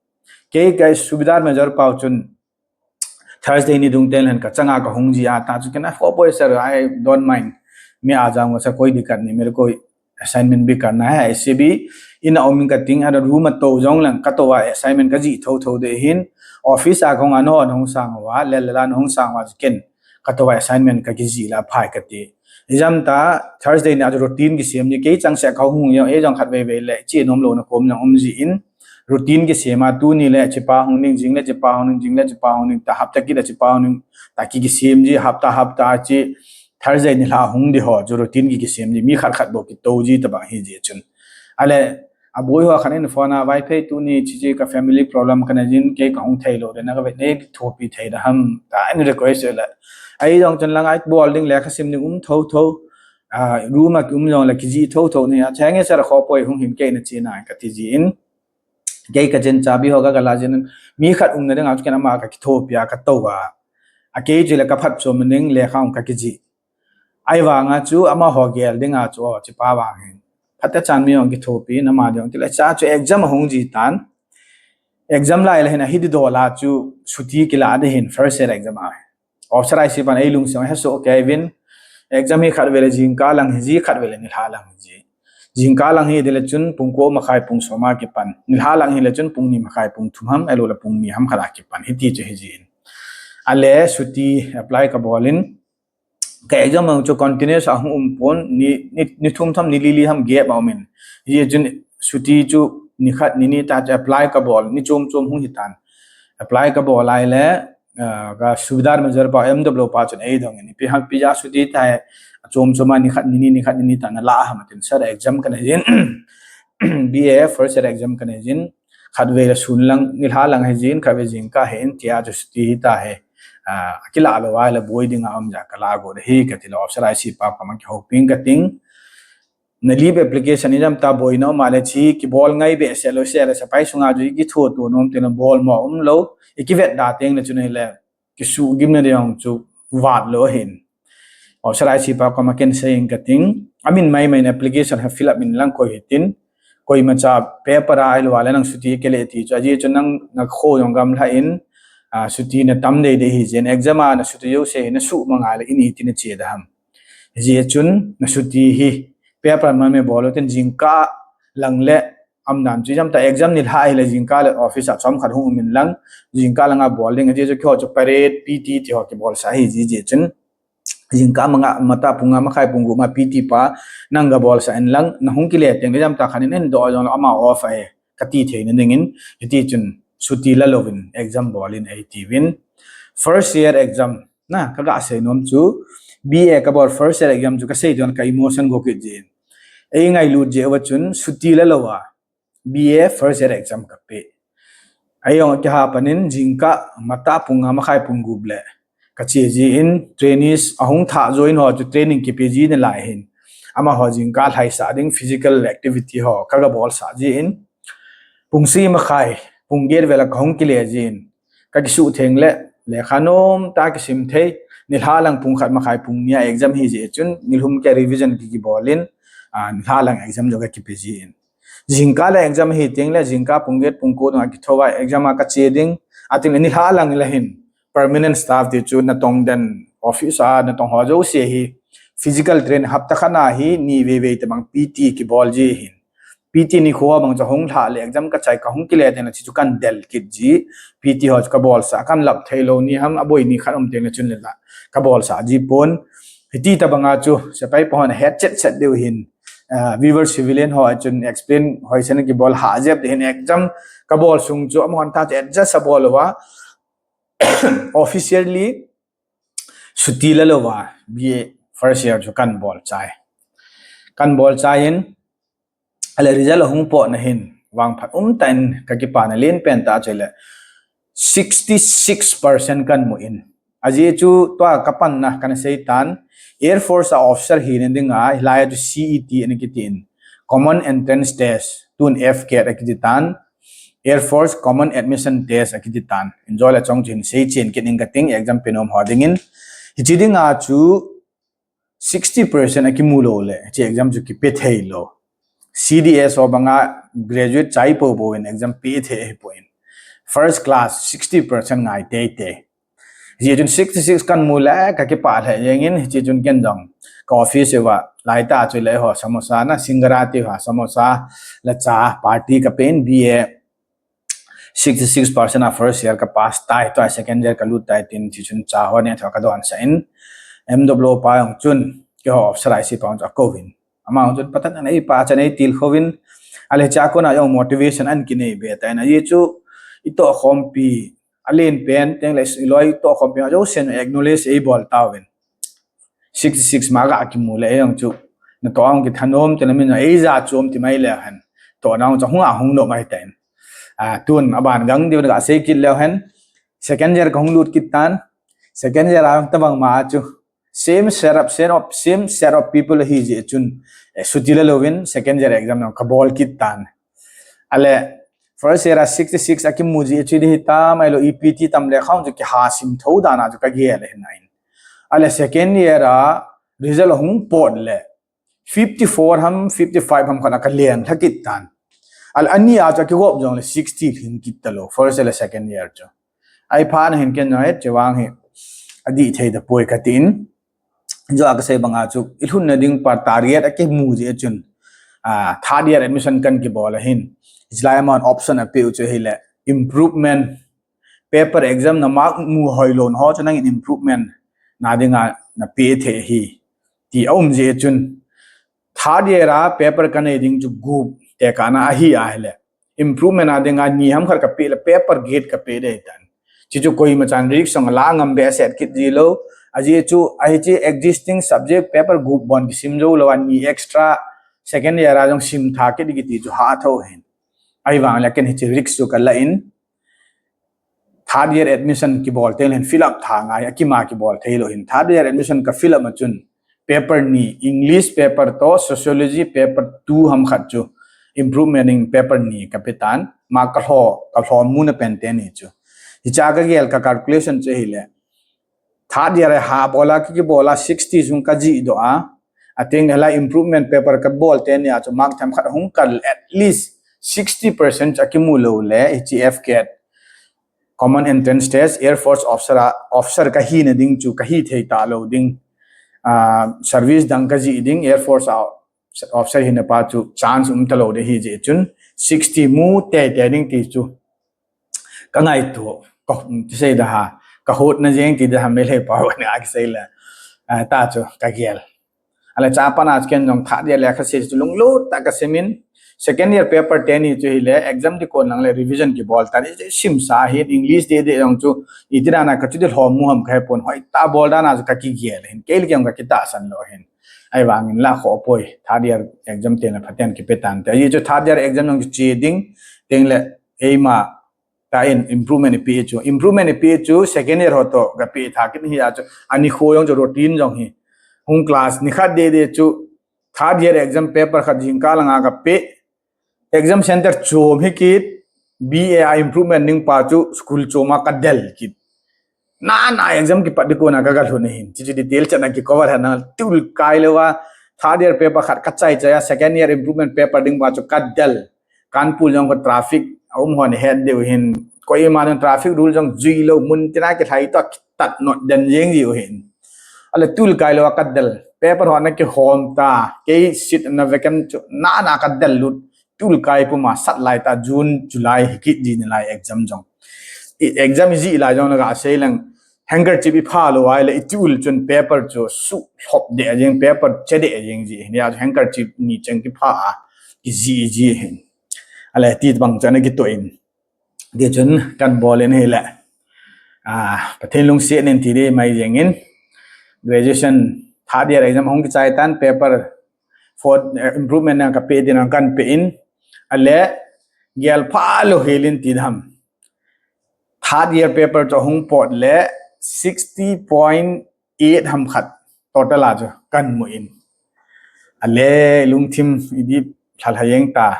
Kei ka subedar Major pau chun Thursday ni dung teng le hin kachanga kahung ji a, ta chu ken a, "Oh boy sir, I don't mind. मैं आ जाऊंगा sir, कोई दिक्कत नहीं, मेरे को assignment भी करना है, ऐसे भी in a um in kating a, room a tou jong leng katou a assignment kajih thotho ding ahin, office a kahung a nahung sang uva, le le la nahung sang uva chu ken katou a assignment kakijih le aphai kati." Ijam ta Thursday ni a chu routine kisem ji, kei changseh kahung jong, ei jong khatvei vei le che nomlouna kom jong um ji in, routine kisem a, tuni le hichepa hung ding, jing le hichepa hung ding, jing le hichepa hung ding, ta hapta kit a hichepa hung ding, ta ki kisem ji, hapta hapta a che, Thursday nilhah hung ding ho chu routine ki kisem ji, mi khat khat bou kitou ji tabang hi ji chun. Ahile, aboi ho khat in phone a, "Vaiphei, tuni hiche hiche ka family problem kanei jin, kei kahung theilou ding, na kavet nei thopi thei da ham?" ta in request le. Ahi jong chun langa ibol ding lekha sim ding um thotho, ah, room a kium jong le kijih thotho ni a, "Thank you sir, khoh poi, hung hing kei, nache nai," kati ji in. Kei ka chin chabi ho ka gala jin, mi khat umna dinga chu ken ama ka kithopi a ka tou a. A kei chu le ka phatchom ning lekha hung ka kiji. Ahivanga chu amaho gel dinga chu o chi pa vang hin. Phat ta chan mi hung kithopi na ma ding ti le cha chu exam hung ji tan. Exam lai le hin a hi di dola chu chuti kila di hin first year exam a. Officer I C pan ei lungsang he so okay vin. Exam hi khat vele jingkah lang hi ji khat vele nilha lang hi ji. Jingkah lang hi dile chun pung ko makhai pung soma kipan. Nilha lang hi le chun pung ni makhai pung thum ham elo le pung ni ham khat a kipan. Hiti chu hi jin. Ale chuti apply ka bolin. Ka exam ang chu continuous a hung um pon ni, ni, ni thum tham ni li li ham gap a umin. Hi chun chuti chu ni khat ni ni ta chu apply ka bol ni chom chom hung hitan. Apply ka bol ai le, ah, ka subedar manager pa M W pa chun ei dong ni pi ham pi ja chuti ta he chom chom a ni khat ni ni ni khat ni ni ta na la ham tin sir exam ka nei jin. B A first year exam ka nei jin. Khat ve la sun lang nilha lang he jin khat ve jingkah he in tia chu chuti hi ta he. Ah, kila lo ai la boi dinga um ja ka la go de hi ka ti lo officer I C pa ka man ki hoping ka ting. Na leave application ni jam ta boi na ma le chi ki bol ngai be se lo se le sa pai sunga ju ki tho to nom te na bol mo um lo. I ki vet da teng le chu nei le ki su gim na de hung chu vat lo hin. Officer I C pa ka ma ken se in ka ting. Amin mai mai na application ha fill up in lang koi hitin. Koi ma cha paper a ai lo le nang chuti ke le ti chu. Aji chu nang na kho yong gam la in. Ah, chuti na tam dei dei hi jin exam a na chuti yo se na su ma ngai le in i ti na che da ham. Ji chun na chuti hi paper ma me bol lo tin jingkah lang le am nan chu jam ta exam nilha hi le jingkah le office a chom khat hung min lang jingkah langa bol ding ji chu kho chu parade P T ti ho ki bol sa hi ji ji chun jingkah manga mata pung nga makhai pung gup ma P T pa nang ga bol sa in lang na hung ki le teng le jam ta khan in en do jong ama off ai ka ti thei na ding in ti chun chuti la lovin exam bol in ei ti vin first year exam na ka ga sei nom chu B A ka bol first year exam chu ka sei don ka emotion go kit jin. Ei ngai lut je wa chun chuti la lo a B A first year exam ka pe. Ei ong ki ha panin jingkah mata pung nga makhai pung gup le ka che ji in trainees a hung tha join ho chu training ki pe ji ne lai hin. Ama ho jingkah lhai sa ding physical activity ho ka ga bol sa ji in. Pung si makhai pung get vela ka hung ki le ji in. Ka ki su theng le lekha nom ta ki sim thei. Nilha lang pung khat makhai pung nia exam hi ji chun nilhum ke revision ki ki bol in. Ah, nilha lang exam jo ka ki pe ji in. Jingkah le exam hi ting le jingkah pung get pung ko dong a ki tho va exam a ka che ding. A ting le nilha lang le hin permanent staff ti chu na tong den office a na tong ho jo se hi physical train hapta khat na hi ni ve ve te bang P T ki bol ji hin. P T ni kho bang cha hung lha le exam ka chai ka hung ki le te na chi chu kan del kit ji. P T ho chu ka bol sa kan lap thei lo ni ham a boi ni khat um te na chun le la ka bol sa ji pon. Hiti ta banga chu sepai pa hon het chet chet deu hin. Ah, viewer civilian ho chun explain hoi sen ki bol ha jep de hin exam ka bol sung chu am hon ta adjust a bol wa officially chuti la lo wa B A first year chu kan bol chai. Kan bol chai in ale result hung po na hin vang phat um ta in ka ki pa na len pen ta chele sixty six percent kan mu in. Aji chu tua ka pan na kan sei tan Air Force a officer hi ne dinga hilai chu C E T ani ki tin Common Entrance Test tun F cat a ki ti tan Air Force Common Admission Test a ki ti tan. Enjoy la chong chin sei chin ki ning ka ting exam pe nom ho ding in. Hi chi dinga chu sixty percent a ki mu lo le chi exam chu ki pe thei lo. C D S o banga graduate chai po po in exam pe thei po in. First class sixty percent ngai te te. Ji chun sixty six kan mu le ka ki pa le jeng in ji chun ken dong. Ka office wa lai ta chu le ho samosa na singara ti ha samosa la cha party ka pen B A sixty six percent a first year ka pass tai to second year ka lut tai tin ji chun cha ho ne tho ka don sa in. M W pa jong chun ki ho officer I C pa jong ko vin. Ama jong chun patan an ei pa chan ei til kho vin. Ale cha ko na jong motivation an ki nei be tai na ji chu i to khom pi a len pen teng le i loi to khom pi a jo sen acknowledge ei bol ta vin. Sixty six ma ga ki mu le ei jong chu na to ang ki thanom te na min ei ja chom ti mai le han to na jong chu hung a hung no mai ten. A tun a ban gang diu ga sei kit le han second year ka hung lut kit tan second year a ta bang ma chu same set up same of same set of people hi ji chun chuti la lovin second year exam na ka bol kit tan. Ale first year a sixty six akimu ji chu di hitam, ahilou ipi ti tam le khang chu kiha sim tho dan a chu kagel ahin ahin. Ale second year a result ahung pot le fifty four ham, fifty five ham khat a kalen lha kit tan. Ale ani a chu akigop jong le sixty lhing kit talou, first year le second year chu. Ahi phat na hin ken jong e, chevang hi adih thei tapoi katin. Jo a kasei banga chu, ilhunna ding pa target akimu ji a chun, ah, third year admission kan kibol ahin. Hilai aman option apeh u chu hile, improvement, paper exam na mark mu hoilou ho chu nangin improvement na dinga napeh thei ahi, ti aum ji a chun. Third year a paper kanei ding chu gup tekahna ahi ahile, improvement a dinga ni ham khat kapeh le paper gate kapeh dei tan. Chi chu koima chan risk jong la ngam behseh kit ji lou. Ajeh chu, ahi chi existing subject paper gup bon kisim jou lou a ni extra second year a jong sim tha kit ding kiti chu hatho ahin. Ahivang le ken hichi risk chu kala in, third year admission kibol teng le hin fill up tha ngai, akima kibol thei lou hin. Third year admission ka fill up a chun, paper ni, English paper toh Sociology paper two ham khat chu improvement in paper ni kapeh tan, mark kalho, kalho muna pen teni chu. Hicha kagel ka calculation chu hile, third year a ha bol a, ki, kibol a sixty jong kajih doh a, ateng le la improvement paper kabol teni a chu mark themkhat hung kal, at least sixty percent akimu lou le, hichi F CAT, Common Entrance Test, Air Force officer a, officer kahina ding chu kahi thei talou ding. Ah, service dang kajih ding, Air Force a officer hina pa chu chance um talou ding ahi jeh chun, sixty mu teitei ding ti chu kangaito, ka, ti sei da ha, kahotna jeng ti da ha, Meitei pao a kisei le, ah, ta chu kagel. Ale cha pana chu ken jong third year lekha sim chu lunglut tah a kasim in, second year paper teni chu hile, exam di kon lang le revision kibol tan, simsa hin English deh deh jong chu, iti dan a kachu di lhom mu ham kahepon, hoitah a bol dan a chu kakigel hin, kei le kei jong kakitahsan lou hin. Ahivang in la kho poi, third year exam teng le phaten kipeh tante. Ajeh chu third year exam jong chu che ding, teng le eima tah in improvement ipeh chu. Improvement ipeh chu second year ho toh kapeh tha kit ahi a chu. Ani kho jong chu routine jong hi. Hung class nikhat deh deh chu third year exam paper khat jingkah langa kapeh. Exam center chom hi kit, B A a improvement ding pa chu school chom a kadel kit. Na, na exam kipat di kona kaga lhun ahin. Chi chu detail chan a kicover hana, tul kai lou a, third year paper khat kachai chai a, second year improvement paper ding pa chu kadel. Kanpur jong kho traffic aum hon het deu hin. Koima jong traffic rule jong jui lou, mun tina kilhai toh kitat not den jeng jiu hin. Ale tul kai lou a kadel. Paper ho ana kihom ta. Kei seat ana vacant chu na na kadel lut. Tul kai puma sat lai ta June, July hi kit ji nalai exam jong. I exam iji lai jong naga sei leng handkerchief ipha lou ahile itul chun paper chu suhlhop deh jeng, paper che deh jeng ji. Nia handkerchief ni cheng kipha a iji iji hin. Ale ti bang chu ana kitoh in. Ti chun kan bol in hile. Ah, Pathen lungset in ti di mai jeng in. Graduation third year exam hung kichai tan paper fourth, eh, improvement na kapeh din kan pe in. Ale gel pha lou hel in ti dam. Third year paper chu hung pot le sixty point eight ham khat total a chu kan mu in. Ale lungthim idi lhalha jeng ta.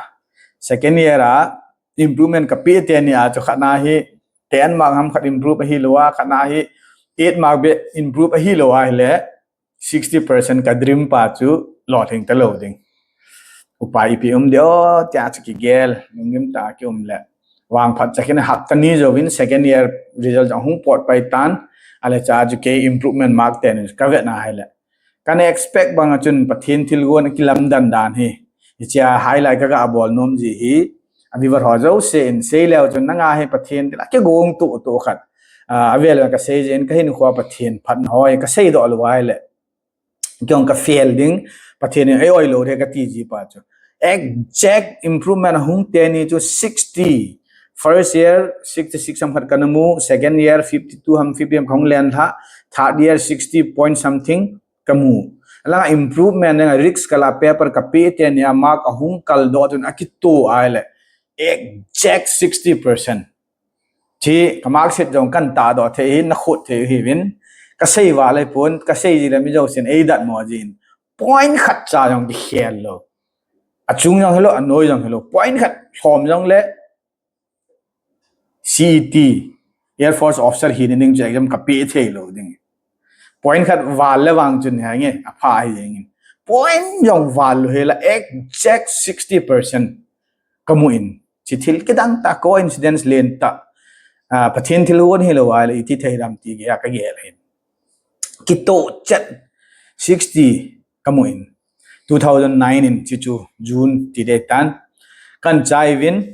Second year a improvement kapeh teni a chu khatna hi ten mark ham khat improve ahi lou a, khatna hi eight mark beh improve ahi lou ahile sixty percent ka dream pa chu lolhing talou ding. Upai ipi um ding o, tia chu kigel, lunggim ta kium le. Vangphat chakhin hapta ni jouvin second year result jong hung pot pai tan, ale cha chu kei improvement mark ten kavet na ahile. Kana expect bang a chun Pathen thilgon akilamdan dan hi. Hichea highlight kaga bol nom ji hi. A viewer ho jouse in sei leu chun nanga hi Pathen thil a kigong tutu khat. Ah, avel ka sei jin ka hinkho a Pathen phatna ho hi ka seidoh lou ahile. Kei jong ka fail ding, Pathen in ei oi lou ding kati ji pa chu. Exact improvement hung teni chu sixty. First year sixty six ham khat kana mu, second year fifty two ham fifty ham kahung len lha, third year sixty point something kamu. Langa improvement, langa risk kala paper kapeh teni a mark ahung kaldoh chun akito ahile exact sixty percent. Chi ka mark sheet jong kan tahdoh thei hi, na khut thei hi vin. Ka sei vale pon, ka sei ji le mi jousen ei datmo jin. Point khat cha jong kikhel lou. Achung jong hilou, anoi jong hilou. Point khat lhom jong le C E T, Air Force Officer hina ding chu exam kape thei lou ding. Point khat val le vang chun hi nge, apha hi jeng in. Point jong val lou hela exact sixty percent kamu in. Chi thil kidang tah, coincidence len tah. Ah, Pathen thilgon hilou a le iti thei ham ti gei a kagel hin. Kitoh chet sixty kamu in. Two thousand nine in chi chu June ti dei tan. Kan chai uvin.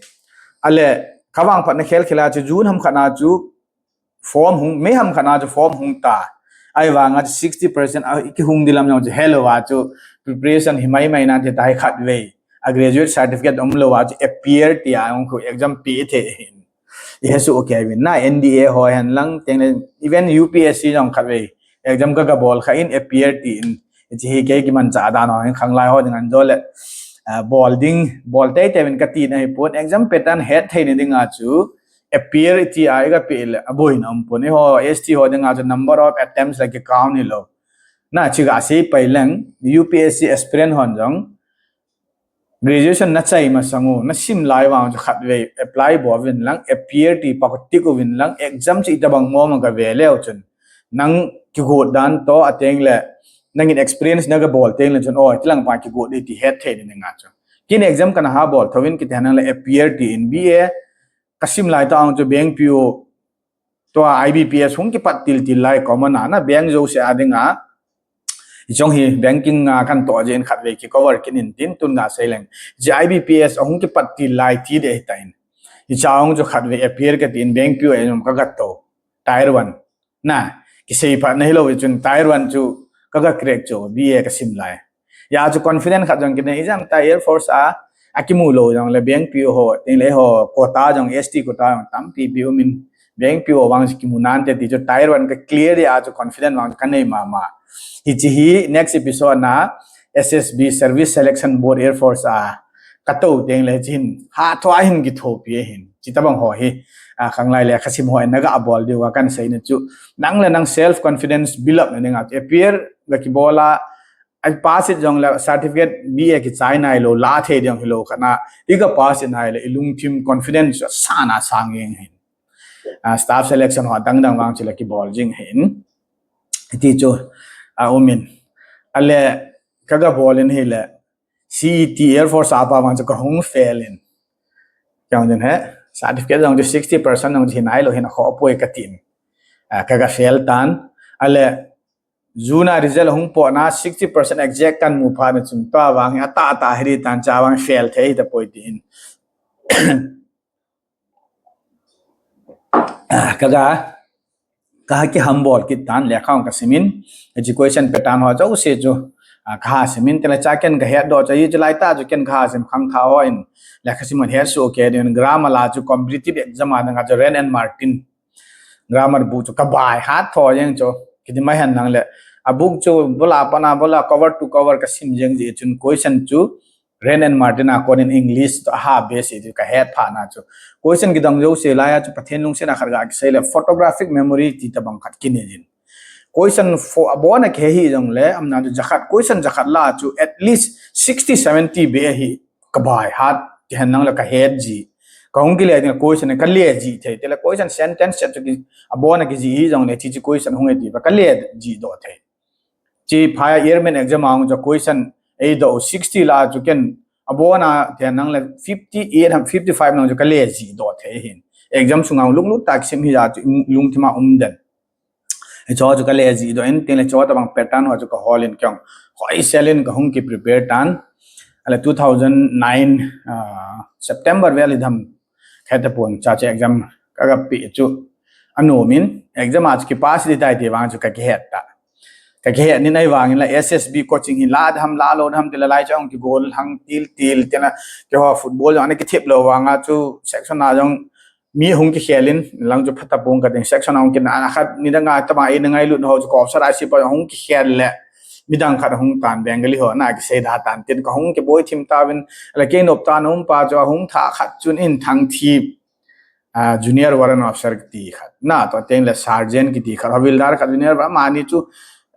Ale kavang phatna khel khel a chu June ham khat na chu form hung, May ham khat na chu form hung ta. Ahivang a chu sixty percent a kihung ding lam jong chu helou a chu preparation hi mai mai nan ti ta hi khat vei. A graduate certificate umlou a chu appear ti a hung khu exam pe thei hin. I he suh kei uvin na N D A ho hen lang teng le even U P S C jong khat vei exam ka ga bol kha in appear ti in. Chi hi kei kimanchah dan ho hin khanglai ho ding an jo le, ah, bol ding, bol tei tei uvin kati na hi pon exam pattern het thei na ding a chu appear ti a i ga pe le, aboina um pon. Eiho S T ho ding a chu number of attempts la ki count hilou. Na chi ga sei pai leng, U P S C aspirant hon jong, graduation na chai masang u, na sim lai vang chu khat vei apply bol uvin lang, appear ti pa ko tick uvin lang, exam chu itobang mong a ga ve leu chun. Nang kigot dan toh a teng le, nangin experience na ga bol teng le chun, oi, tilang pa kigot dei ti het thei na ding a chu. Kin exam kana ha bol thou in kiti hen lang le appear ti in B A, ka sim lai tah a chu bank P O, tua I B P S hung kipat til til lai common a na bank jouse a ding a. I chong hi banking a kan toh jeh in khat vei ki cover kit in tin tun ga sei leng. Chi I B P S hung kipat til lai ti dei hi ta in. I cha hung chu khat vei appear kati in bank P O exam ka ga tou. Tier one. Na, kisei phat na hilou chun tier one chu ka ga crack chu B A ka sim lai. Ya chu confident khat jong kine, ijang ta Air Force a, a kimu lou jong le bank P O ho, teng le ho, quota jong, S T quota jong, tampi pi um in, bank P O vang chu kimu nante ti chu tier one ka clear ya chu confident vang ka nei mama. Hichi hi next episode na S S B Service Selection Board Air Force a, ka tou teng le chin, ha thua hin kithopi hin. Chi tabang ho hi, a, khanglai le khasim ho na ga bol diu a kan sei na chu. Nang le nang self confidence build up na ding a appear ga kibol a, I pass it jong le certificate B A kichai nai lou, la thei ding hilou khat na, i ga pass it nai le, i lungthim confidence sa na sang jeng hin. Ah, staff selection ho dang dang vang chu le kibol jing hin. Ti chu, a um in. Ale, ka ga bol in hi le, C E T Air Force a pa vang chu ka hung fail in. Jong din he, certificate jong chu sixty percent jong chu hi nai lou hin a kho poi ka tin. Ah, ka ga fail tan. Ale, June a result hung po na sixty percent exact kan mu phat na chun tua vang hi ata ata hi ri tan cha vang fail thei ta poi ti in. Ah, ka ga, ka ha ki hambol kit tan le kha ka sim in. Chi question pattern ho jouse chu, ah, ka ha sim in te le cha ken ka het doh cha hi chu lai ta chu ken ka ha sim khang tha ho in. Le kha sim in het su okay din grammar la chu competitive exam a dang a chu Wren and Martin grammar book chu ka bai hat tho jeng chu. Kiti mai hen lang le. A book chu bula pana bula cover to cover ka sim jeng ji chun question chu Wren and Martin a kon in English to ha base chu ka het pha na chu. Question kidang jouse lai a chu Pathen lungset a khat ga kisei le photographic memory ti tabang khat kine jin. Question fo abon a ke hi jong le, am na chu jakhat, question jakhat la chu at least sixty, seventy be hi ka bai hat, ti hen lang le ka het ji. Ka hung kile ding question ka le ji thei, te le question sentence chu ki abon a ki ji hi jong le chi chi question hung e ti ba ka le ji doh thei. Chi phaya airman exam a hung chu question ei doh sixty la chu ken abon a ti hen lang le fifty eight ham fifty five lang chu ka le ji doh thei hin. Exam sunga lunglut tak sim hi ja chu lungthim a um den. Hicho chu ka le ji doh in, tin le cho tabang pattern ho chu ka hol in kyong. Hoi sel in ka hung ki prepare tan. Ale two thousand nine, ah, September vel i dam khe ta pon cha che exam ka ga pi chu. Anu min exam a chu ki pass di tai ti vang chu ka ki het ta. Ka ki het ni nai vang in la S S B coaching hi la dham la lo dham ti la lai chong ki gol hang til til ti la ki ho football jong ani ki thip lo vang a chu section a jong mi hung ki khel in, lang chu phatapung ka ding section hung ki na, na khat ni dang a tama i na ngailut ho chu ko sa rai si pa hung ki khel le, mi dang khat hung tan Bengali ho na ki sei da tan tin ka hung ki boi thim ta vin, la ke nop ta num pa chu hung tha khat chun in thang thi, ah, junior warrant officer ki ti khat. Na to teng le sergeant ki ti khat, havildar khat junior ba mani chu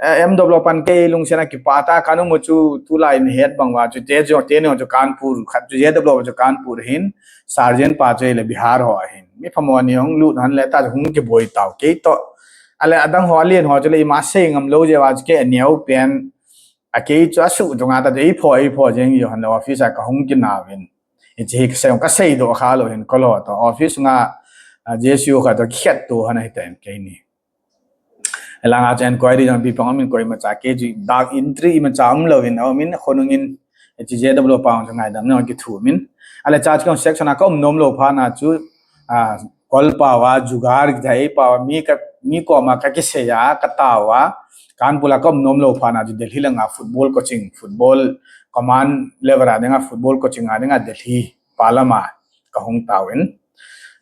Eh, M W pan kei lungsiatna kipah ta, kanu mu chu tulai in het bang uva chu te chu, teni chu Kanpur khat chu, J W chu Kanpur hin, Sergeant pa chu le Bihar ho hin. Mi phamo ni hung lut hon le ta chu hung kiboi tau kei toh. Ale adang ho alen ho chu le ima sei ngam lou jeh uva chu kei aneo pen. A kei chu asu chu nga ta chu eipho, eipho jeng jo hon le office a kahung kinauvin. Hiche hi kasei, kasei doh kha lou hin kolo toh. Office nga, ah, J C U khat toh kikhet to hon ahi tan keini. Hilanga chu inquiry jong ipi pang um in koima cha kei chu dark entry ima cha um louvin, um in khonung in, hiche J W pa chu ngaidam na kithu min. Ale cha chu section a ka um nom lou phat na chu, ah, kol pao a, jugar kithei pao a, mi ka, mi koma ka kisei a, ka tao a, Kanpur a ka um nom lou phat na chu Delhi langa football coaching, football command level a dinga, football coaching a dinga Delhi pa lama kahung tauvin,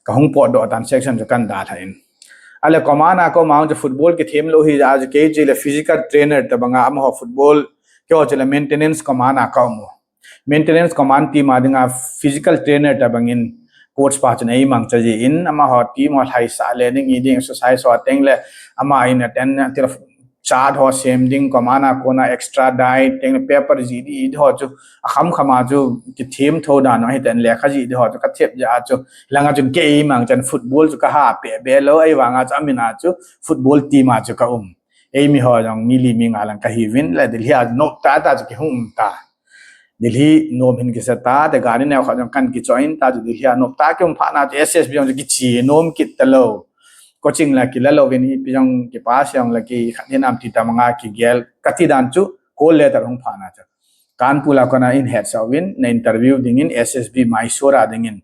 kahung potdoh tan section chu kan dalhan. Ale command a ka um a chu football kithem lou hi jeh a chu kei chu le physical trainer tobanga amaho football keiho chu le maintenance command a ka um u. Maintenance command team a dinga physical trainer tobangin coach pa chun eimangcha jin, amaho team ho lhaisah le ding, i ding exercise ho teng le ama in attend tila chart ho sem ding, command a kona extra diet teng le paper ji di ho chu akham kham a chu kithem tho dan u ahi tan le kha ji di ho chu ka thep jeh a chu langa chun kei mang chan football chu ka ha pe be lou, ahivanga chu amin a chu football team a chu ka um. Eimi ho jong mi li mi nga lang kahiuvin le Delhi a nop tah tah chu kihung um ta. Delhi nom hin kisa ta, te gari neo khat jong kan kichoh in ta chu Delhi a nop tah kium phat na chu S S B jong chu kiche nom kit ta lou. Coaching la kila louvin ipi jong kipa se jong la kikhat hinam ti ta manga kigel. Kati dan chu call letter hung phat na chu. Kanpur a kona in hetsah uvin, na interview dingin S S B Mysore a dingin.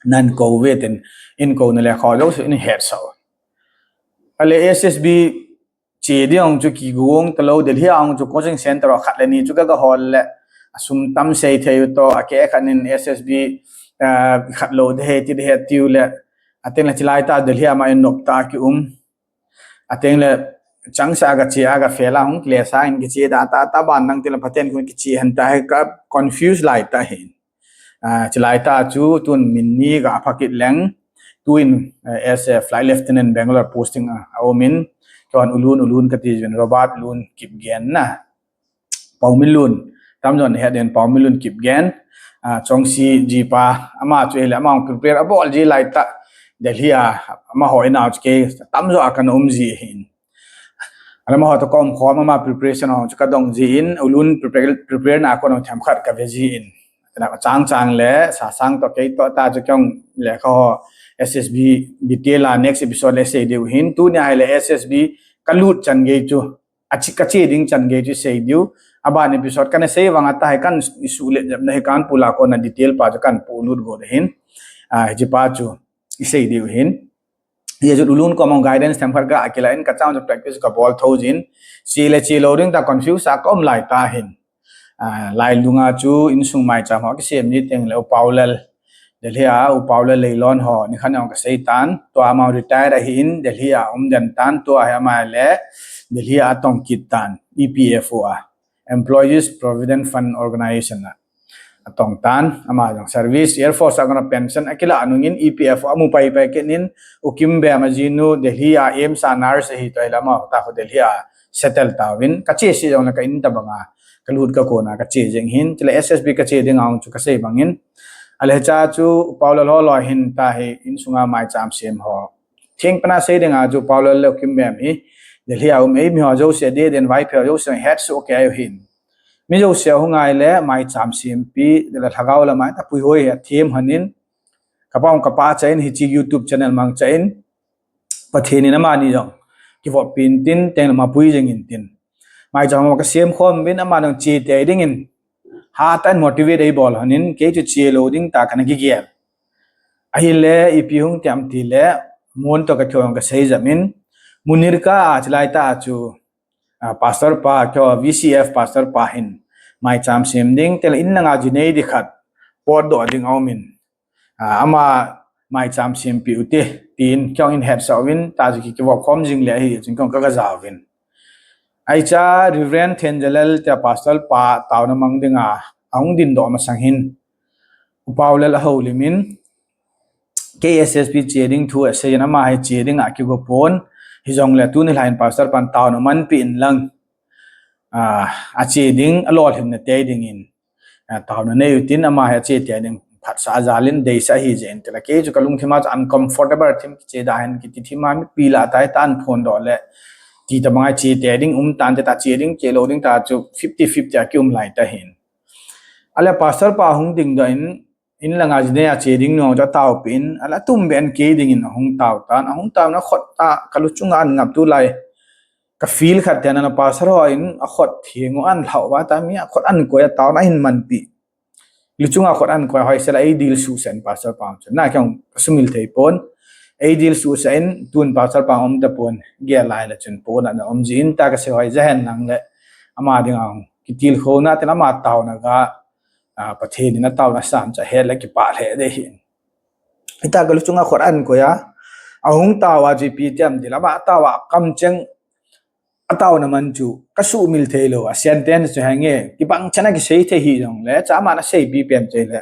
Nan kou ve tin, in kou na le kho jouse in hetsah u. Ale S S B che ding jong chu kigong ta lou, Delhi a jong chu coaching center khat le ni chu ka, ka hol le, asum tam sei thei u toh, akeh khat in S S B, ah, khat lou de he, ti de he, tiu le, ateng le chilai ta Delhi a ma in nop tah kium. Ateng le changsa ka che a ka fail a hung kile sa in kiche da ta, ta ban nang tila Pathen kun kiche han ta he ka confuse lai ta hin. Ah, chilai ta chu tun min ni ka pha kit leng. Tuin, eh, as a flight lieutenant Bangalore posting a, a um in, keiho Ulun, Ulun kati jin Robert Lun Kipgen na. Paominlun, tamjon het den Paominlun Kipgen, ah, Chongsi jipa, ama chu ahile, ama prepare abol ji lai ta, Delhi a, amaho in a chu kei, tamjo a kana um ji hin. Alama ho toh ka um khom ama preparation ho chu ka dong ji in, Ulun prepare, prepare na a kona themkhat ka ve ji in. Tena ka chang chang le, sa sang toh kei toh ta chu kei jong le ka ho S S B detail a next episode le sei diu hin, tunia ahile S S B ka lut chan gei chu. Achi ka che ding chan gei chu sei diu. Aban episode kana sei vang a ta hi kan isu le jep na hi Kanpur a kona detail pa chu kan polut go de hin. Ah, hiche pa chu isei diu hin. Ye chu Ulun koma guidance themkhat ka akila in ka chang chu practice ka bol tho jin. Che le che lou ding ta confuse a ka um lai ta hin. Ah, lai lunga chu insung maicham ho kisem ni teng le U Paulal. Delhi a U Paulal Leilon ho, ni khat jong ka sei tan. Tua ama retire ahi in, Delhi a um den tan, tua hi ama le, Delhi a atong kit tan, E P F O a. Employees Provident Fund Organization a. Atong tan, ama jong service, Air Force a kona pension, akila anung in E P F O, amu pai pai kit in, U Kimbem ajinu, Delhi a AIIMS a nurse ahi toh ahile ama, ta khu Delhi a settle tauvin, ka che se jong le ka in tabang a, ka lut ka kona, ka che jeng hin, chule S S B ka che ding a chu ka sei bang in, ale cha chu, Paulal ho loi hin ta hi, insunga maicham sem ho. Thing pana sei ding a chu, Paulal le U Kimbem hi, Delhi a um eimi ho jouse, de den vai phe jouse, het su ke ayu hin. Mi jouse hung ngai le, maicham sempi, de la lhagao la mai, ta pui hoi, a thim hanin, ka pa ka pa cha in hiche YouTube channel mang cha in, Pathen in amani jong, kivop pin tin, teng ma pui jeng in tin. Maicham ka sem khom bin ama jong che te ding in, ha tan motivate ei bol hanin, kei chu che lou ding ta kana kigel. Ahile, ipi hung tiam ti le, mun toh ka kyo ka sei jam in, Munirka a chilai ta chu, ah, pastor pa, kyo V C F pastor pa hin, maicham sem ding, tela in langa jinei di khat, potdoh ding a um in. Ah, ama maicham sempi u te, tin, kyo in hetsah uvin, ta chu ki, kivop khom jing le ahi, chun kyo ka ka ja uvin. Aicha Reverend Thenjalal te pastor pa taona mang dinga, ahung dindoh masang hin, U Paulal ahoulim in, K S S B che ding thu asei in ama hi che ding a kigo pon, Hijongle tuni lhah in pastor pan taona manpi in lang, a, ache ding, alolhinna tei dingin, a, taona nei utin, ama hi ache tei ding phatsah jal in deisah ahijeh in tile, kei chu kalungthim a chu uncomfortable thim, kiche da hen kiti thim a, mipi lah a tai ta an phondoh le, ti tabang a che tei ding um tante, ta che ding che lou ding ta chu fifty fifty a kium lai ta hin. Ale pastor pa hung dingdoh in, in langa jine a che ding nung chu ataopi in, ale atumbeh in kei dingin ahung tao tan, ahung tao na khut a kalu chunga an ngap, tulai ka feel khat tena, pastor ho in akhut theng u an lhau va ta, mi akhut an koi a taona ahin manpi. Lu chunga khut an koi hoi sela eidil suhsah in pastor pa chu. Na kei jong kasumil thei pon. Eidil suhsah in tun pastor pa um tapon. Gel lai le chun pon ana um jin ta, kasei hoi ja hen lang le, ama dinga kitilkhouna tin ama taona ga, a, Pathen in ataona sam chu ahet le kipah lheh ding ahi. Hita kalu chunga khut an koi a, ahung tao a chu ipi ti ham tile, ama tao a kamcheng, ataona man chu kasumil thei lou, a sentence chu henge, kibang chan a kisei thei hijongle, cha ama na seipi pen chu le,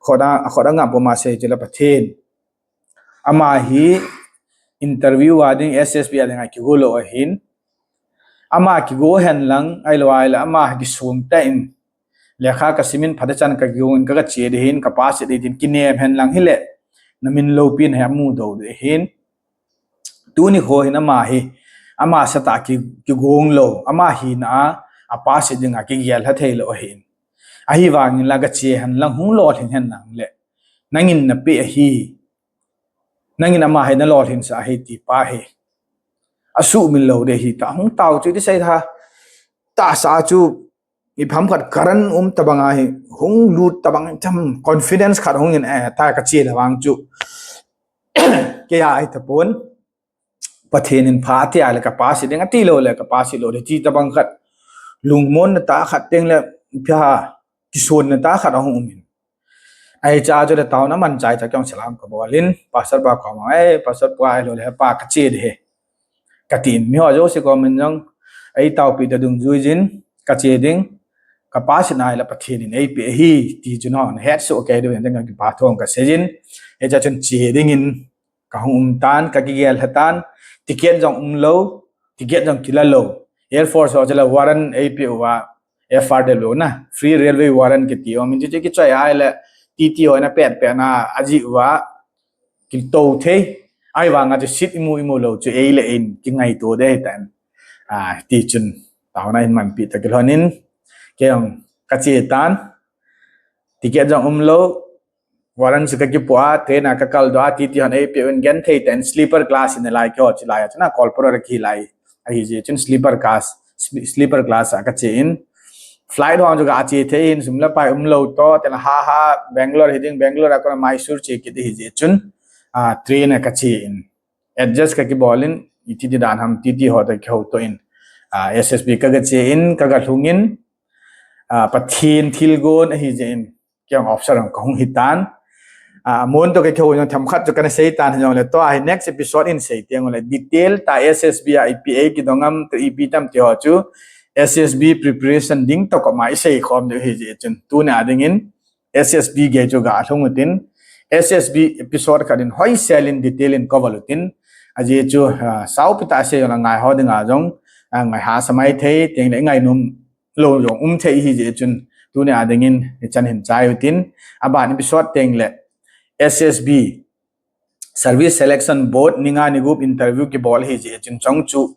khut a, khut a ngap puma sei chu le Pathen. Ama hi interview a ding, S S B a dinga kigo lou ahin. Ama kigo hen lang, ahilou ahile, ama kisung tah in, lekha kasimin phatechan kakigo in ka, kache ding ahin, ka pass ding tin kinem hen lang hile, na min loupina hi amudoh ding ahin. Tuni kho hin ama hi, ama sat a ki, kigong lou, ama hina a, a pass dinga kigel lha thei lou ahin. Ahivangin la kache hen lang hung lolhin hen lang le, nangin napeh ahi, nangin ama hi nalolhinsah ahi ti pa hi asumil lou ding ahi ta, hung tao chu ti sei tha, tahsa chu ipi ham khat current um tabang ahi, hung lut tabang, tham confidence khat hung in, eh, ta kache le vang chu kei a ahi tapon. Pathen in pha ati a le ka pass ding, ati lou le ka pass lou ding ti tabang khat, lungmonna tah khat teng le, pia, kisonna tah khat ahung um in. Ahi cha chu le taona manchai cha kei jong salam kabol in, pastor pa koma, eh, pastor pa, ahilou le pa, kache ding ahi, katin, miho jouse komin jong eitaopi ta dungjui jin, kache ding, ka pass na ahile Pathen in eipeh ahi ti chu nangho nahet soh kei diuvin, jong kakipah thu kasei jin. Hiche chun che dingin kahung um tan, kakigel lha tan, ticket jong umlou, ticket jong kila lou. Air Force ho chu le warrant eipeh uva, F R W na, Free Railway Warrant kiti, um in chu chu kichoi ahile, T T ho na pet pet na ajih uva, kitou thei. Ahivanga chu seat imu imu lou chu ei le ein kingaito ding ahitan. A, ti chun, taona hin manpi ta kilhon in, kei jong kache tan, ticket jong umlou, warrant chu kakipoh a, train a kakaldoh a, T T hon eipeh uvin, genthei tah in sleeper class in alai, keiho chu lai a chun a corporal kihi lai ahijeh chun sleeper class, sle-, sleeper class a kache in, flight ho chu kache thei in, sum le pai umlou toh, tena ha ha, Bangalore hiding, Bangalore a kona Mysore che kit ahijeh chun, a, train a kache in, adjust kakibol in, iti ti dan ham, T T ho toh kihoutoh in, a, S S B ka, kache in, ka, kalhung in, a, Pathen thilgon ahijeh in, kei jong officer jong kahung hitan. A, mun toh kakihou jong themkhat chu kana seitan hijongle, tua hi next episode in sei teng ule, detail tah S S B a ipi eikidong ham, ipi tam ti ho chu S S B preparation ding toh koma isei khom diu ahijeh chun, tuni a dingin S S B gei chu galhung utin, S S B episode khat in hoisel in detail in cover utin, ajeh chu, a, saupi tah sei jong le ngaiho dinga jong, a, ngaihasa maithei, tengle ngainom lou jong um thei ahijeh chun, tuni a dingin hichan hin chai utin, aban episode tengle S S B Service Selection Board ni nga ni gup interview kibol ahijeh chun, chong chu,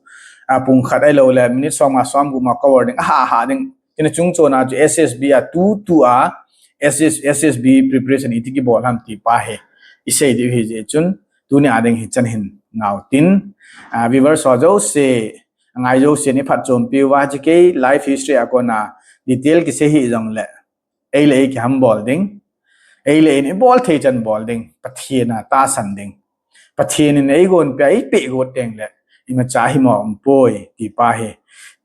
a, pung khat ahilou le minute som nga som gup ma cover ding, aha, aha ding. Tina chungchon a chu S S B a tutu a, S S, S S B preparation iti kibol ham ti pa hi isei diu ahijeh chun, tuni a ding hichan hin ngau tin, a, viewers ho jouse, angai jouse in iphatchompi uva, hiche kei life history a kona detail kisei hijongle, ei le ei kiham bol ding, ei le ei in ibol thei chan bol ding, Pathen a tahsan ding, Pathen in eigonpeh a eipeh got tengle, imacha himo umpoi ti pa hi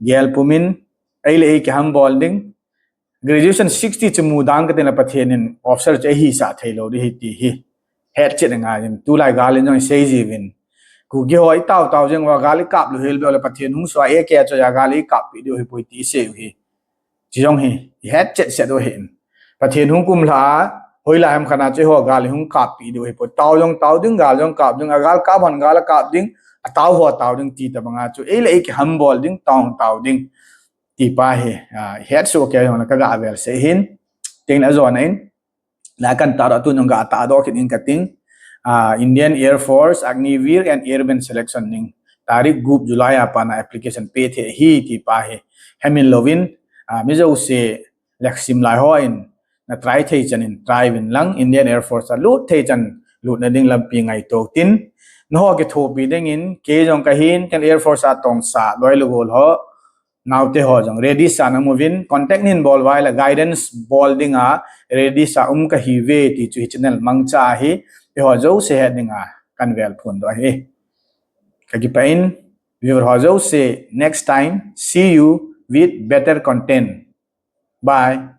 gel pumin, ei le ei kiham bol ding. Graduation sixty chu mudang katin le Pathen in officer chu eihisah theilou ding ahi ti hi hetchet angaiyin, tulai gal in jong isei jiuvin, Kuki ho itao tao jeng uva gal ikap lou hel beh ule Pathen hung soh a A K a choi a gal ikappeh diu ahipoi ti isei u hi. Chi jong hi ihetchet set u ahin, Pathen hung kumlha a hoilai ham khat a chu eiho gal ihung kappeh diu ahipoi. Tao jong tao ding, gal jong kap ding, agal kap hon gal akap ding, tao ho tao ding ti tabanga chu ei le ei kihambol ding, tong tao ding ti pa hi, ah, het su ke jong la ka ga vel se hin, ting la jona in, la kan ta do tu nung ga ta do kit in ka ting, ah, Indian Air Force, Agniveer and Airman selection ning, tarik gup July a pa na application pe the hi ti pa hi, hemin lovin, ah, mi jo se leksim lai ho in, na try thei chan in try vin lang, Indian Air Force a lut thei chan lut na ding lampi ngai to tin, na ho ke thopi ding in, ke jong ka hin, ken Air Force a tong sa, loi lu gol ho, naute ho jong ready sa na muvin, contact nin bol vai la guidance bol ding a ready sa um ka hi ve ti chu hi channel mangcha hi, i ho jo se het ding a kan vel phun do hi. Ka kipa in, viewer ho jo se, next time, see you with better content. Bye.